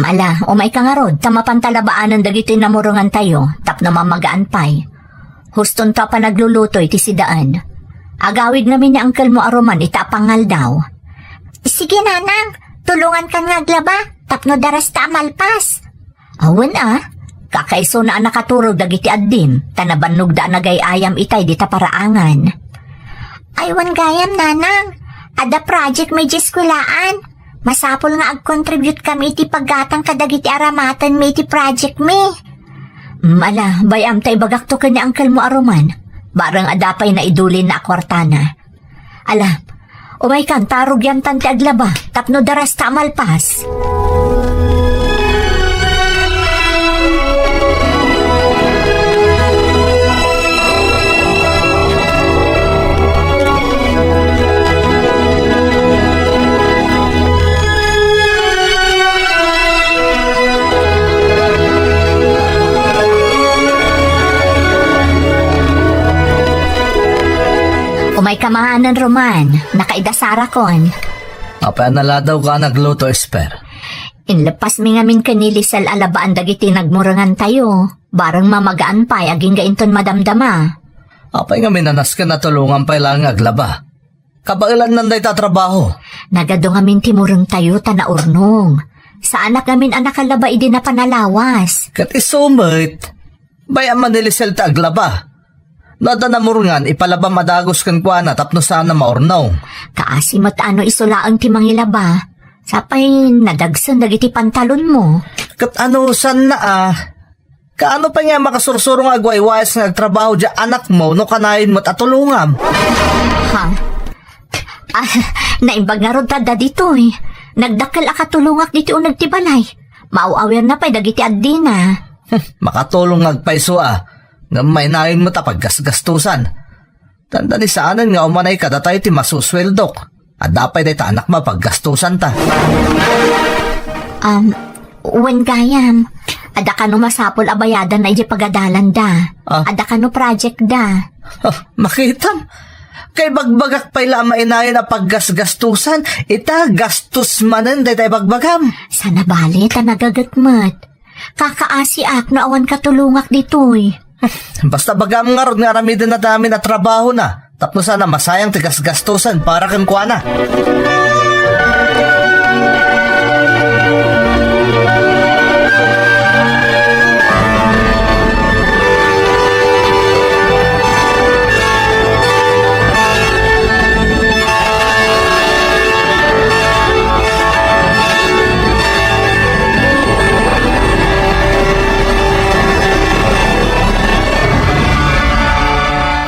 Ala, umayka ngarud, ta mapanta labaanen dagiti namurengantayo, tapno mamagaan pay. Hustonto a panagluluto iti sidaen. Agawid ngamin ni angkelmo a Roman ita a pangaldaw. Sige, nanang, tulongankan nga aglaba, tapno darasta a malpas. Awan a, kakaisuna a nakaturog dagiti addim, ta nabannogda a nagay-ayam itay dita paraangan. Ay, wen gayam, nanang, adda project mi idiay eskuelaan. Masapul nga agcontribute kami iti paggatang kadagiti aramatenmi iti project mi. Ala, bay-am ta ibagakto ken ni angkelmo a Roman. Bareng adda pay naidulinna a kuartana. Ala, umaykan ta rugiamtan ti aglaba tapno darasta a malpas. Umayka manen, Roman. Nakaidasarkon. Apay a naladawka a nagluto, Esper? Inleppasmi ngamin ken ni Lisel a labaan dagiti nagmurengantayo. Bareng mamagaan pay agingga inton madamdama. Apay ngamin a nasken a tulongam pay laeng nga aglaba? Kabaelannan dayta a trabaho. Nagadu ngamin ti murengtayo ta naurnong. Saanak ngamin a nakalaba idi napan a lawas. Ket isu met, bay-am a ni Lisel ti aglaba. No adda namurengan, ipalabam a dagus kenkuana tapno saan a maurnong. Kaasi met a no isu laeng ti mangilaba. Sapay nadagsen dagiti pantalonmo. Ket anusanna a? Kaano pay nga makasursuro nga agwaywayas nga agtrabaho diay anakmo no kanayon met a tulongam? Ha? Ah, naimbag ngarud ta adda ditoy. Nagdakkel a katulongak ditoy uneg ti balay. Maaw-awirna pay dagiti addina. Makatulong nga agpayso a. Ngem mainayon met a paggasgastosan. Tanda ni saanen nga umanay kadatayo ti masusueldok. Adda pay dayta anakmo a paggastusanta. Um, wen gayam, adda kano masapul a bayadanna idiay pagadalanda. Ah. Adda kano project da. Ah, makitam. Kay bagbagak pay la a mainayon a paggasgastusan, ita gastos manen dayta ibagbagam. Sana bale ta nagaget met. Kakaasiak no awan katulongak ditoy. Basta bagam ngarud nga aramiden a damin a trabahona, tapno saan a masayang ti gasgastosen para kenkuana.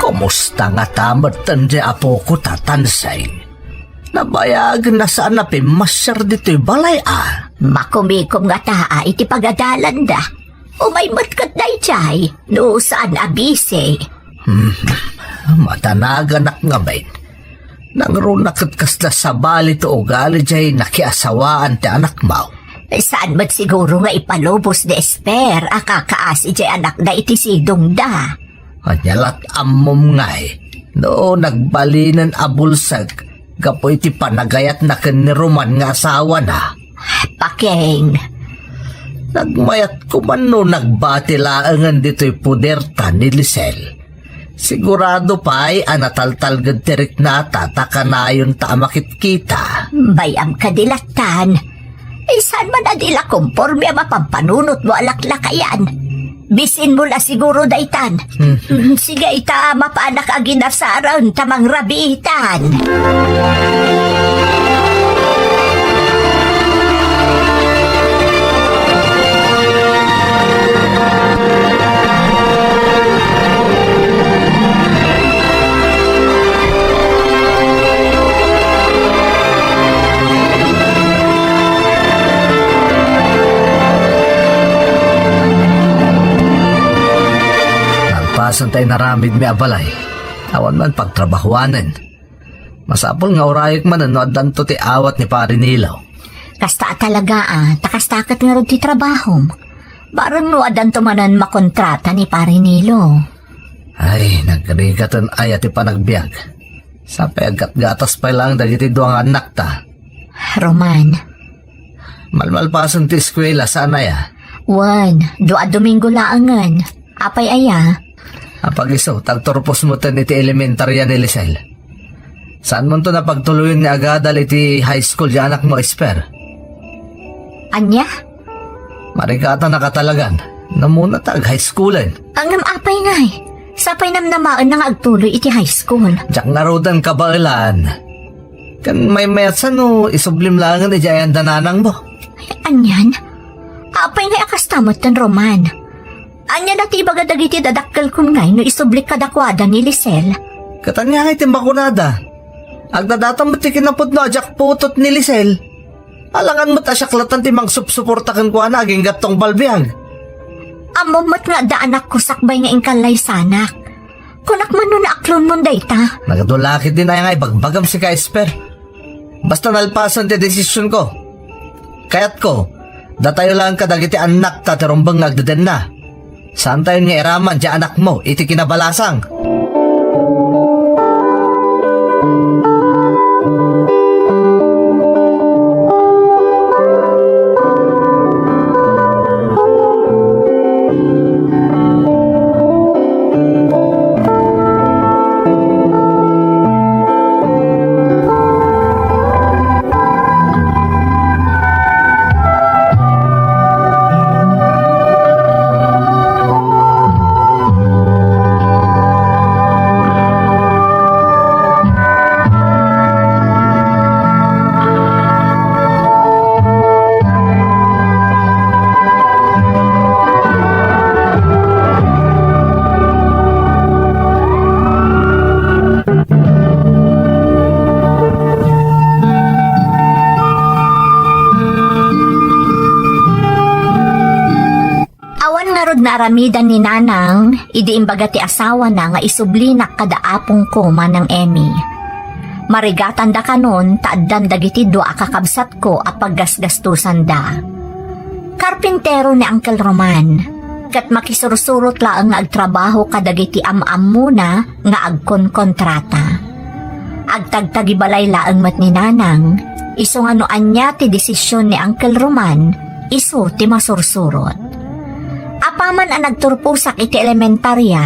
Kumusta ngata metten diay apoko, Tatansay? Nabayagen a saan a pimmasiar ditoy balay a. Makumikom ngata a iti pagadalanda. Umay met ket daydiay, no saan a bisi. Hmm, madanaganak ngamin. Nangruna ket kasla sabali ti ugali diay nakiasawaan ti anakmo. Saan met siguro nga ipalubos ni Esper a kakaasi diay anakda iti sidongda. Ania la't ammom ngay no nagbalinen a bulsek gapu iti panagayatna ken ni Roman nga asawana? Paking. Nagmayat koman no nagbati laengen ditoy poderta ni Lisel. Sigurado pay a nataltalged ti riknata ta kanayonta a makitkita. Bay-am kadi lattan. Saan man a di la komporme a mapampanunotmo a laklakayan. Bisinmo la siguro daytan. Hmm. Mm, sige, ita, mapanak a ginasaren ta mangrabiitan. Nagpasen ta inaramidmi a balay. Awan man pagtrabahuanen. Masapul nga urayek manen no addanto ti awat ni Pari Nilo. Kasta a talaga a, ta kasta ket ngarud ti trabahom. Bareng no addanto manen makontrata ni Pari Nilo. Ay, nagrigaten aya ti panagbiag. Sapay aggatgatas pay laeng dagiti dua nga annakta. Roman. Malmalpasen ti eskuela, saan aya? Wen, dua a Domingo laengen. Apay aya? Apag-isu, ta agturpos metten iti elementarya ni Lisel. Saanmonto a pagtuloyen nga agadal iti high school ti anakmo, Esper? Ania? Marigatanna ka talagan. Namuna ta ag-high schoolen. Ngem apay ngay? Sapay namnamaenna nga agtuloy iti high school. Diak ngaruden kabaelan. Ken maymayatsa no isublim laengen idiay ayan da nanangmo. Anian? Apay ngay a kasta metten, Roman? Ania dayta ibaga dagiti dadakkelkon ngay no isublik kadakuada ni Lisel? Ket ania ngay ti makunada? Agdadatan met ti kinapudno a diak putot ni Lisel. Alangan met a siak latta ti mangsupsuporta kenkuana agingga tungpal biag. Ammom met nga adda anakko sakbay nga inkallaysanak. Kunak man no naaklonmon dayta. Nagadu la ketdin aya nga ibagbagam sika, Esper. Basta nalpasen ti desisionko. Kayatko, datayo laeng kadagiti annakta ti rumbeng nga agdedenna. Saantayon nga iraman ti anakmo iti kinabalasang. Awan ngarud naaramidan ni Nanang idi imbaga ti asawana nga isublinak kada apongko, Manang Emmy. Marigatanda kanon ta addan dagiti dua a kakabsatko a paggasgastosanda. Karpintero ni Uncle Roman, ket makisursurot laeng nga agtrabaho kadagiti am-ammona nga agkonkontrata. Agtagtagibalay laeng met ni Nanang, isu nga no ania ti desisyon ni Uncle Roman, isu ti masursurot. Apaman a nagturposak iti elementarya,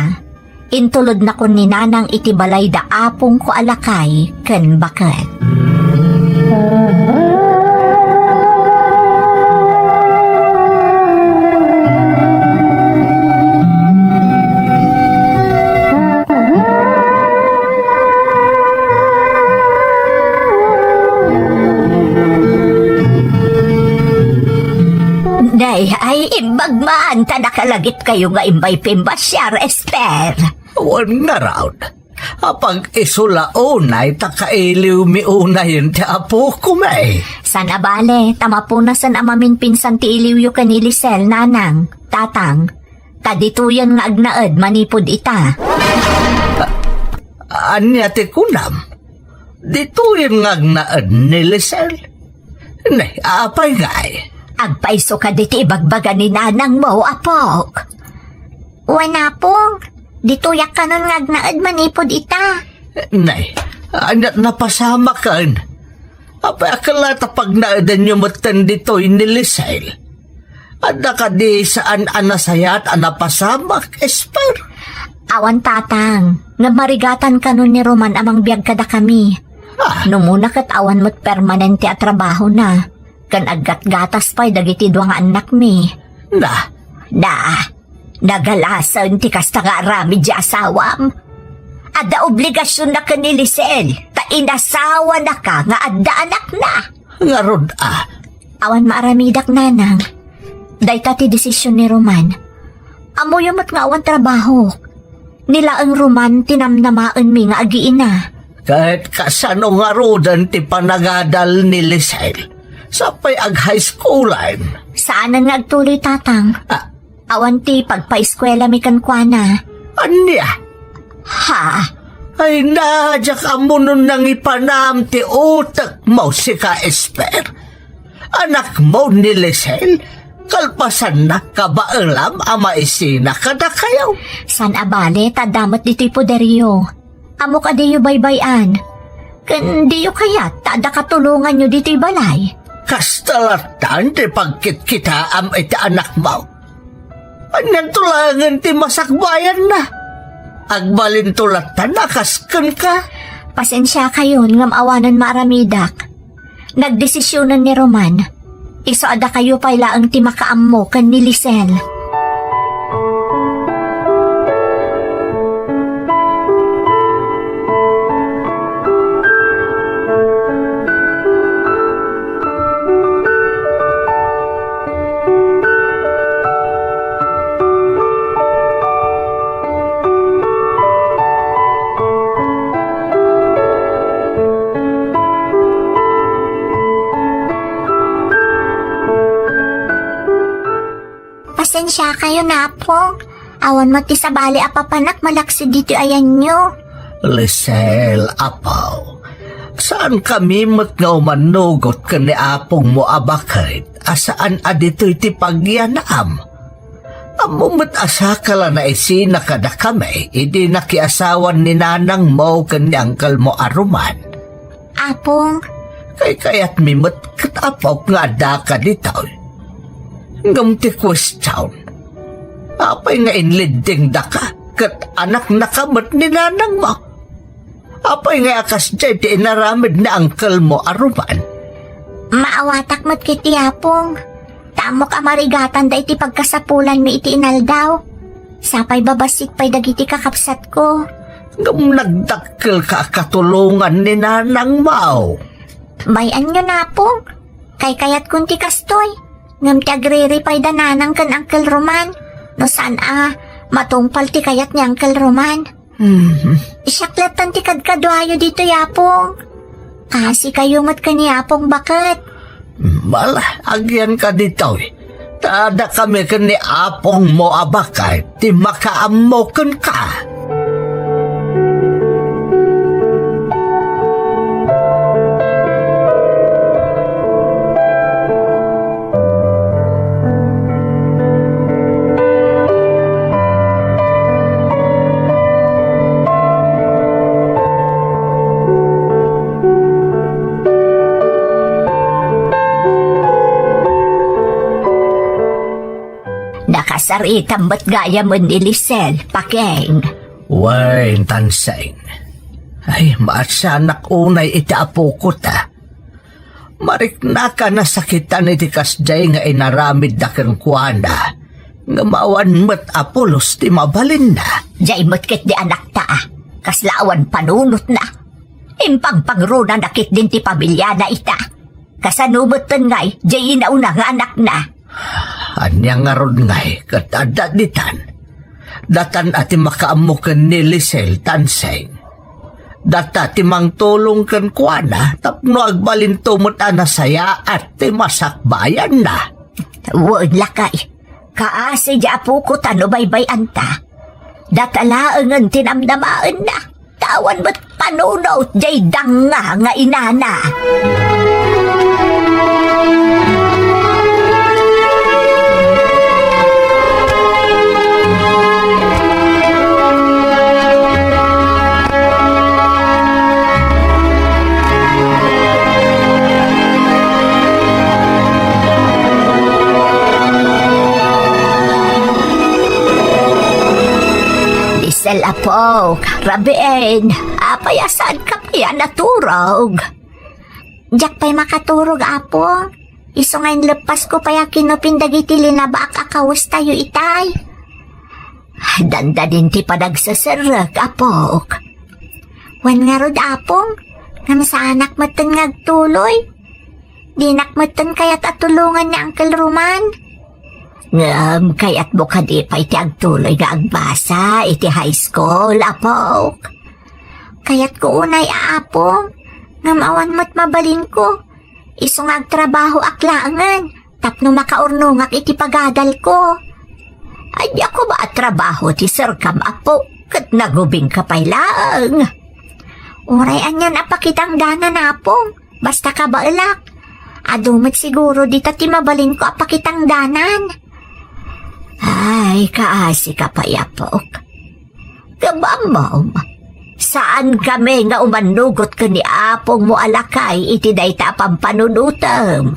intulodnakon ni Nanang iti balay da apongko a lakay ken baket. Day, ay, imbag man, ta nakalagipkayo nga imbay pimbasiar, Esper. Wen ngarud. Apag-isu la unay ta kailiwmi unayen ti apokon, eh. Saan a bale, ta mapunasen a maminpinsan ti iliwyo ken ni Lisel, Nanang, Tatang. Ta ditoyen nga agnaed manipud ita. A-, ania ti kunam? Ditoyen nga agnaed ni Lisel? Ne, apay ngay? Agpayso kadi ti ibagbaga ni nanangmo, apok. Wen, apong, ditoyak kanon nga agnaed manipud ita. Nay, ania ti napasamaken? Apay a ket la ta pagnaedenyo metten ditoy ni Lisel? Adda kadi saan a nasayaat a napasamak, Esper? Awan, Tatang, ngem marigatan kanon ni Roman a mangbiag kadakami. Ah. Numuna ket awan met permanente a trabahona, ken aggatgatas pay dagiti dua nga annakmi. Na? Na, nagalasen ti kasta nga aramid ti asawam. Adda obligasionna ken ni Lisel, ta inasawanaka nga adda anakna. Ngarud a. Awan maaramidak, Nanang. Dayta ti desisyon ni Roman. Ammoyo met nga awan trabahok. Ni laeng Roman ti namnamaenmi nga agiina. Ket kasano ngaruden ti panagadal ni Lisel? Sapay ag-high schoolen. Saanen nga agtuloy, Tatang. Ah. Awan ti pagpaeskuelami kenkuana. Ania? Ha? Ay, na, diak ammo no nangipanam ti utekmo, sika, Esper. Anakmo ni Lisel, kalpasanna, kabaelam a maisina kadakayo. Saan a bale, ta adda met ditoy poderyo. Ammok a diyo baybay-an. Ken diyo kayat ta adda katulonganyo ditoy balay? Kasta latta ti pagkitkitaam iti anakmo. Anianto laengen ti masakbayanna? Agbalinto latta a kas kenka. Pasensiakayon ngem awanen maaramidak. Nagdesisionen ni Roman. Isu a dakayo pay laeng ti makaammo ken ni Lisel. Pasensiakayon, Apong. Awan met ti sabali a papanak malaksid ditoy ayanyo. Lisel, Apo, saankami met nga umanugot ken ni apongmo a baket a saan a ditoy ti pagyanam. Ammom met a saka la naisina kadakami idi nakiasawan ni nanangmo ken ni angkelmo a Roman. Apong. Kaykayatmi met ket, Apok, nga addaka ditoy. Ngem ti kuestion, apay nga inliddingdaka ket anaknaka met ni nanangmo? Apay nga a kasdiay ti inaramid ni angkelmo a Roman? Maawatak met ketdi, Apong. Ta ammok a marigatanda iti pagkasapulanmi iti inaldaw. Sapay babassik pay dagiti kakabsatko. Ngem nagdakkelka a katulongan ni nanangmo. Bay-anyon, Apong. Kaykayatkon ti kastoy. Ngem ti agriri pay da nanang ken Uncle Roman. No saan a, matungpal ti kayat ni Uncle Roman. Hmm. Siak lattan ti kadkaduayo ditoy, Apong. Kaasikayo met ken ni Apong baket. Bala, agyanka ditoy. Ta dakami ken ni apongmo a baket ti makaammo kenka. Nakasaritam met gayamen ni Lisel, Pakeng. Wen, Tanseng. Ay, maasianak unay iti apoko ta. Mariknaka a nasakitan iti kasdiay nga inaramidda kenkuana, ngem awan met a pulos ti mabalinna. Diay met ketdi anakta, kasla awan panunotna. Impangpangrunana ketdin ti pamiliana ita. Kasano metten ngay, diay inauna nga anakna? Ania ngarud ngay ket adda ditan? Datan a ti makaammo ken ni Lisel, Tanseng. Data ti mangtulong kenkuana tapno agbalinto met a nasayaat ti masakbayanna. Wen, lakay. Kaasi diay apoko ta no baybay-anta. Data laengen ti namnamaenna. Ta awan met panunot diay danga nga inana. Lisel, apok, rabiin, apay a saanka pay a naturog? Diak pay makaturog, Apo. Isu nga inleppasko pay a kinupin dagiti linabaak a kawestayo itay. Dandani ti panagseserrek, apok. Wen ngarud, Apong, ngem saanak metten nga agtuloy. Dinak metten kayat a tulongan ni Uncle Roman. Ngem kayatmo kadi pay ti agtuloy nga agbasa iti high school, apok? Kayatko unay, Apong, ngem awan met mabalinko. Isu nga agtrabahoak laengen tapno makaurnongak iti pagadalko. Ania koma a trabaho ti serkam, Apo, ket nagubingka pay laeng? Uray anian a pakitangdanan, Apong, basta kabaelak. Adu met siguro dita ti mabalinko a pakitangdanan. Ay, kaasika pay, apok. Ngem ammom, Saankami nga umanugot ken ni apongmo a lakay iti dayta a pampanunotem.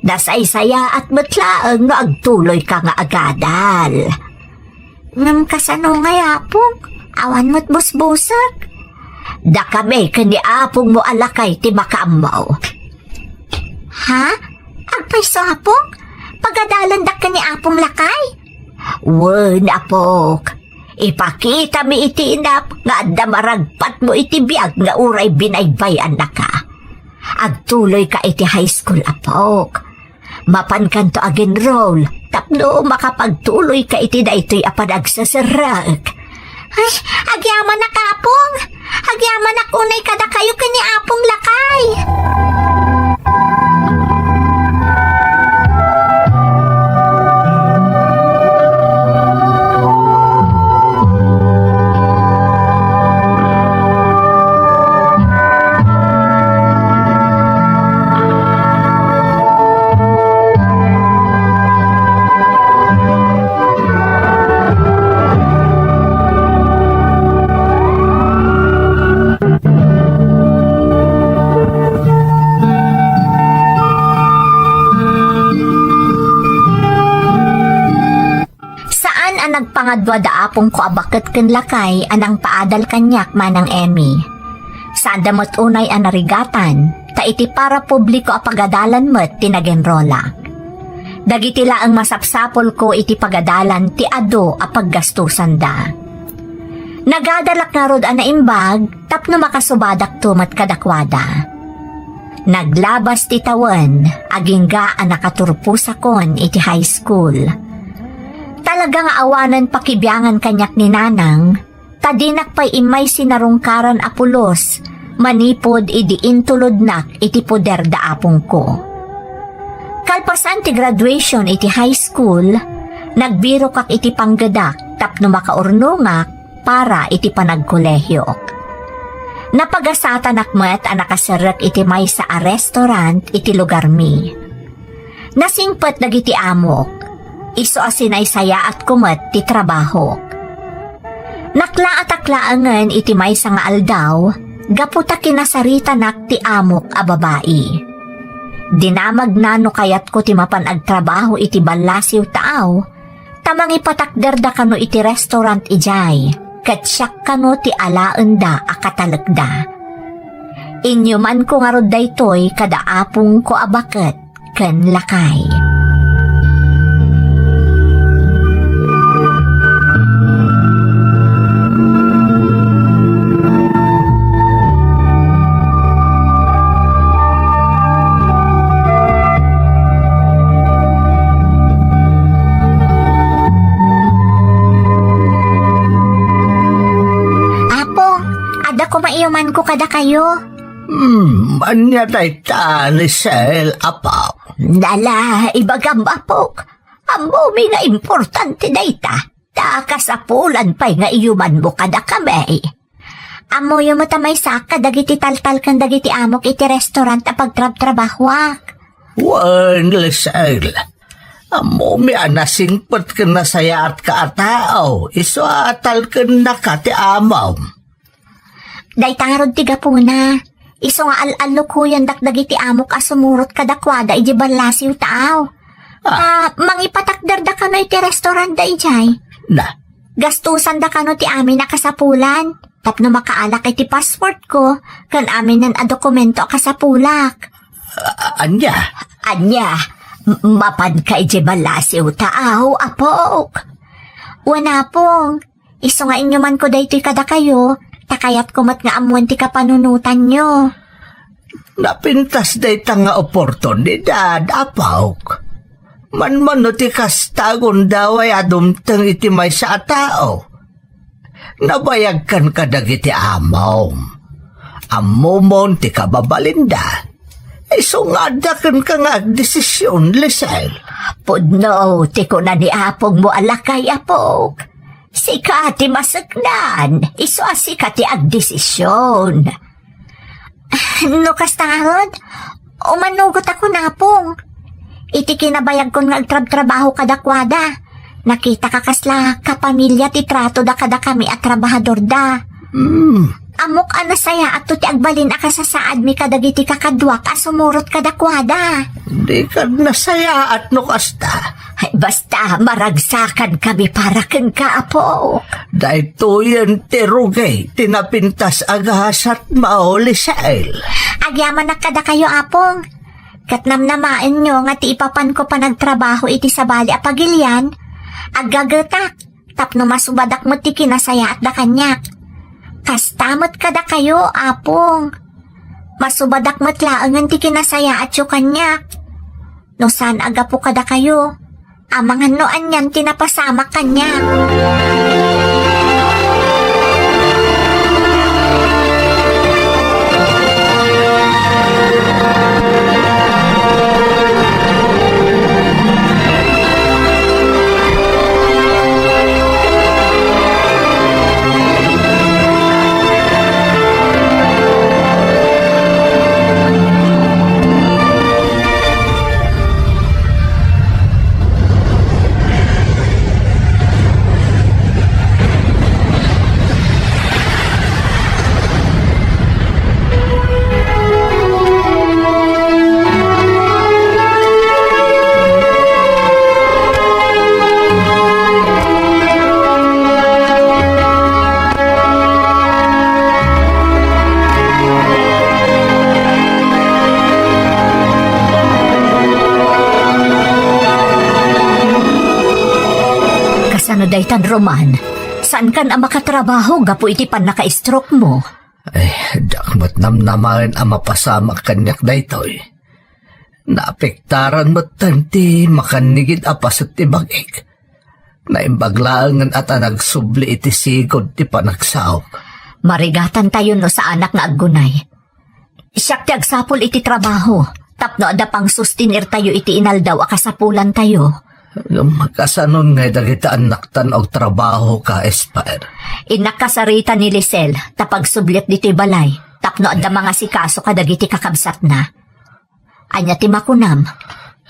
Nasaysayaat met laeng no agtuloyka nga agadal. Ngem kasano ngay, Apong? Awan met busbusek. Dakami ken ni apongmo a lakay ti makaammo. Ha? Agpayso, Apong? Pagadalandak ken ni Apong lakay? Wen, apok. Ipakitami iti inap nga adda maragpatmo iti biag nga uray binaybay-annaka. Agtuloyka iti high school, apok. Mapankanto ag-enroll tapno makapagtuloyka iti daytoy a panagseserrek. Ay, agyamanak, Apong! Agyamanak unay kadakayo ken ni Apong lakay! Saan a nagpangadua da apongko a baket ken lakay a nangpaadal kaniak, Manang Emmy. Saanda met unay a narigatan, ta iti parapubliko a pagadalan met ti nagenrolak. Dagiti laeng masapsapulko iti pagadalan ti adu a paggastusanda. Nagadalak ngarud a naimbag tapno makasubadakto met kadakuada. Naglabas ti tawen, agingga a nakaturposakon iti high school. Talaga nga awanen pakibiangan kaniak ni Nanang, ta dinak pay immay sinarungkaran a pulos manipud idi intulodnak iti poder da apongko. Kalpasan ti graduation iti high school, nagbirokak iti panggedak tapno makaurnongak para iti panagkolehiok. Napagasatanak met a nakaserrek iti maysa a restaurant iti lugarmi. Nasingpet dagiti amok, isu a sinaysayaatko met ti trabahok. Naklaatak laengen iti maysa nga aldaw gapu ta kinasaritanak ti amok a babai. Dinamagna no kayatko ti mapan agtrabaho iti ballasiw taaw, ta mangipatakderda kano iti restaurant idiay, ket siak kano ti alaenda a katalekda. Inyumanko ngarud daytoy kada apongko a baket ken lakay. Apo, adda koma iyumanko kadakayo. Hmm, ania dayta, Lisel, apo? Nala, ibagam, apok. Ammomi nga importante dayta. Ta kasapulan pay nga iyumanmo kadakami. Ammoyo met a maysa kadagiti taltalken dagiti amok iti restaurant a pagtrabtrabahoak. Wen, Lisel. Ammomi a nasingpet ken nasayaatka a tao, isu a talkennaka ti amom. Dayta ngarud ti gapuna. Isu nga al-allukoyandak dagiti amok a sumurot kadakuada idiay ballasiw taaw. Ah. Ah, mangipatakderda kano iti restaurant da idiay. Na. Gastusanda kano ti amin a kasapulan tapno makaalak iti passportko ken aminen a dokumento a kasapulak. Ah, ania? Ania? M-, mapanka idiay ballasiw taaw, apok? Wen, apong. Isu nga inyumanko daytoy kadakayo, ta kayatko met nga ammoen ti kapanunotanyo. Napintas dayta nga oportunidad, apok. Manmano ti kasta, agunda way a dumteng iti maysa a tao. Nabayagkan kadagiti amom. Ammomon ti kababalinda. Isu nga adda kenka nga agdesisyon, Lisel. Pudno ti kuna ni apongmo a lakay, apok. Sika ti maseknan, isu a sika ti agdesisyon. No kasta ngarud, umanugot a kunapong. Iti kinabayagkon nga agtrabtrabaho kadakuada, nakitaka kasla kapamilya ti tratoda kadakami a trabahadorda. Hmm, Ammok a nasayaatto ti agbalin a kasasaadmi kadagiti kakaduak a sumurot kadakuada. Di kad nasayaat no kasta. Ay, basta, maragsakankami para kenka, Apo. Daytoyen ti rugi ti napintas a gasatmo, Lisel. Agyamanak kadakayo, Apong. Ket namnamaenyo nga ti ipapanko panagtrabaho iti sabali a pagilian, aggagetak tapno masubadak met ti kinasayaatda kaniak. Kasta met kadakayo, Apong. Masubadak met laengen ti kinasayaatyo kaniak. No saan a gapu kadakayo, amangan no anian ti napasamak kaniak. Kasano daytan, Roman? Saankan a makatrabaho gapu iti pannaka-stroke mo? Ay, diak met namnamaen a mapasamak kaniak daytoy. Naapektaran metten ti makannigid a paset ti bag-ik. Naimbag laengen a ta nagsubli iti sigud ti panagsaok. Marigatantayo no saanak nga aggunay. Siak ti agsapul iti trabaho, tapno adda pangsustinirtayo iti inaldaw a kasapulantayo. Ngem kasanon ngay dagiti annaktan a agtrabaho ka, Esper? Innak kasarita ni Lisel, ta pagsubliak ditoy balay, tapno adda mangasikaso kadagiti kakabsatna. Ania ti makunam?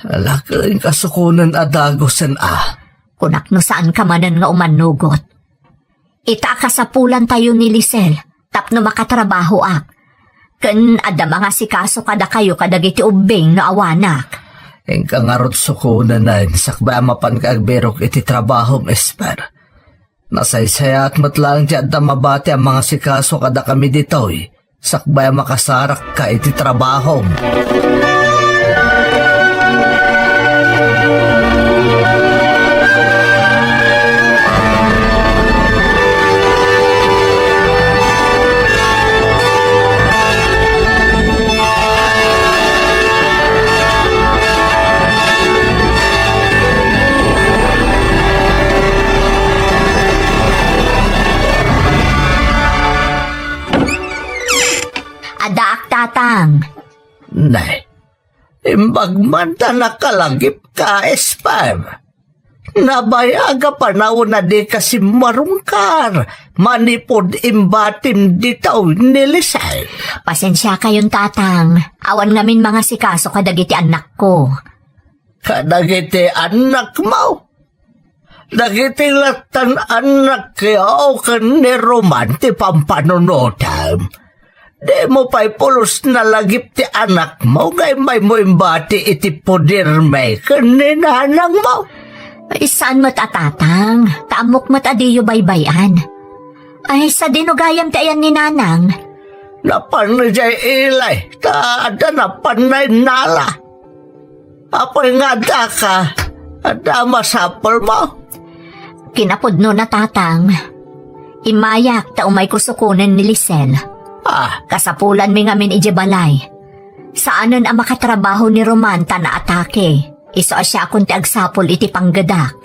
Alaken kasukonen a dagusen a. Kunak no saanka manen nga umannugot. Ita a kasapulantayo ni Lisel tapno makatrabahoak. Ken adda mangasikaso kadakayo kadagiti ubbing no awanak. Inka ngarud sukonen, sakbay a mapanka agbirok iti trabahom, Esper. Nasaysayaat met laeng ti adda mabati a mangasikaso kadakami ditoy, sakbay a makasarakka iti trabahom. Addaak, Tatang. Nay, imbag man ta nakalagipka, Esper. Nabayag a panawen a dika simmarungkar manipud imbatim ditoy ni Lisel. Pasensiakayon, Tatang. Awan ngamin mangasikaso kadagiti annakko. Kadagiti annakmo? Dagiti lattan annakyo ken ni Roman ti pampanunotem. Dimo pay pulos nalagip ti anakmo nga immaymo imbati iti pudermi ken ni nanangmo? Ay, saan met a, Tatang, ta ammok met a diyo baybay-an. Ay, sadino gayam ti ayan ni nanang? Napan idiay ili, ta adda napan nainnala. Apay nga addaka, adda masapulmo? Kinapudnona, Tatang. Immayak ta umayko sukonen ni Lisel. Ah. Kasapulanmi ngamin idiay balay. Saanen a makatrabaho ni Roman ta naatake. Isu a siakon ti agsapul iti panggedak.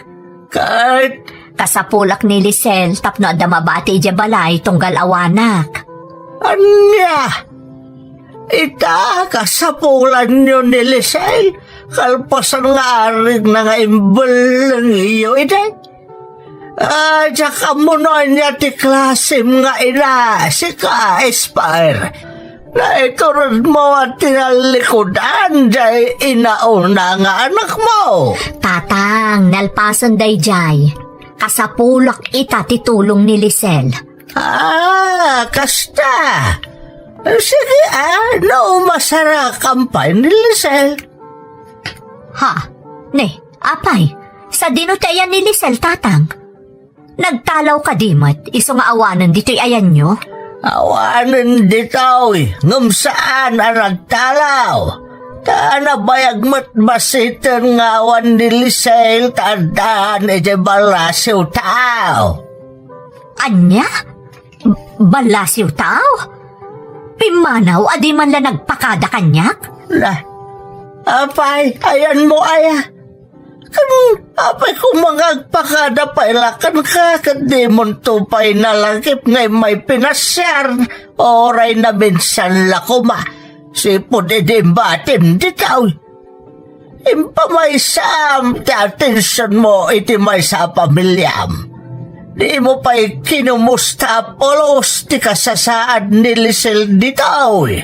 Ket? Kasapulak ni Lisel tapno adda mabati idiay balay tunggal awanak. Ania? Ita, kasapulanyo ni Lisel, kalpasan nga arigna nga imbellengyo idi? Ah, diak ammo no ania ti klasem nga ina, sika, Esper. Naituredmo a tinallikudan jay inauna nga anakmo. Tatang, nalpasen dayjay. Kasapulak ita ti tulong ni Lisel. Ah, kasta. Sige, ah, no, masarakam pay ni Lisel. Ha? Ne, apay, sadino ti ayan ni Lisel, tatang? Nagtalaw kadi met isu nga awanen ditoy ayanyo? Awanen ditoy, ngem saan a nagtalaw. Ta nabayag met basiten nga awan ni Lisel ta addaan idiay ballasiw tao. Ania? Ballasiw tao? Pimmanaw a di man la nagpakada kaniak? Na, apay, ayanmo aya? Ken apay koma nga agpakada pay la kenka ket dimonto pay nalagip nga immay pinasiar, uray naminsan la koma, sipud idi imbatim ditoy. Impamaysam ti atensionmo iti maysa a pamiliam. Dimo pay kinumusta a pulos ti kasasaad ni Lisel ditoy.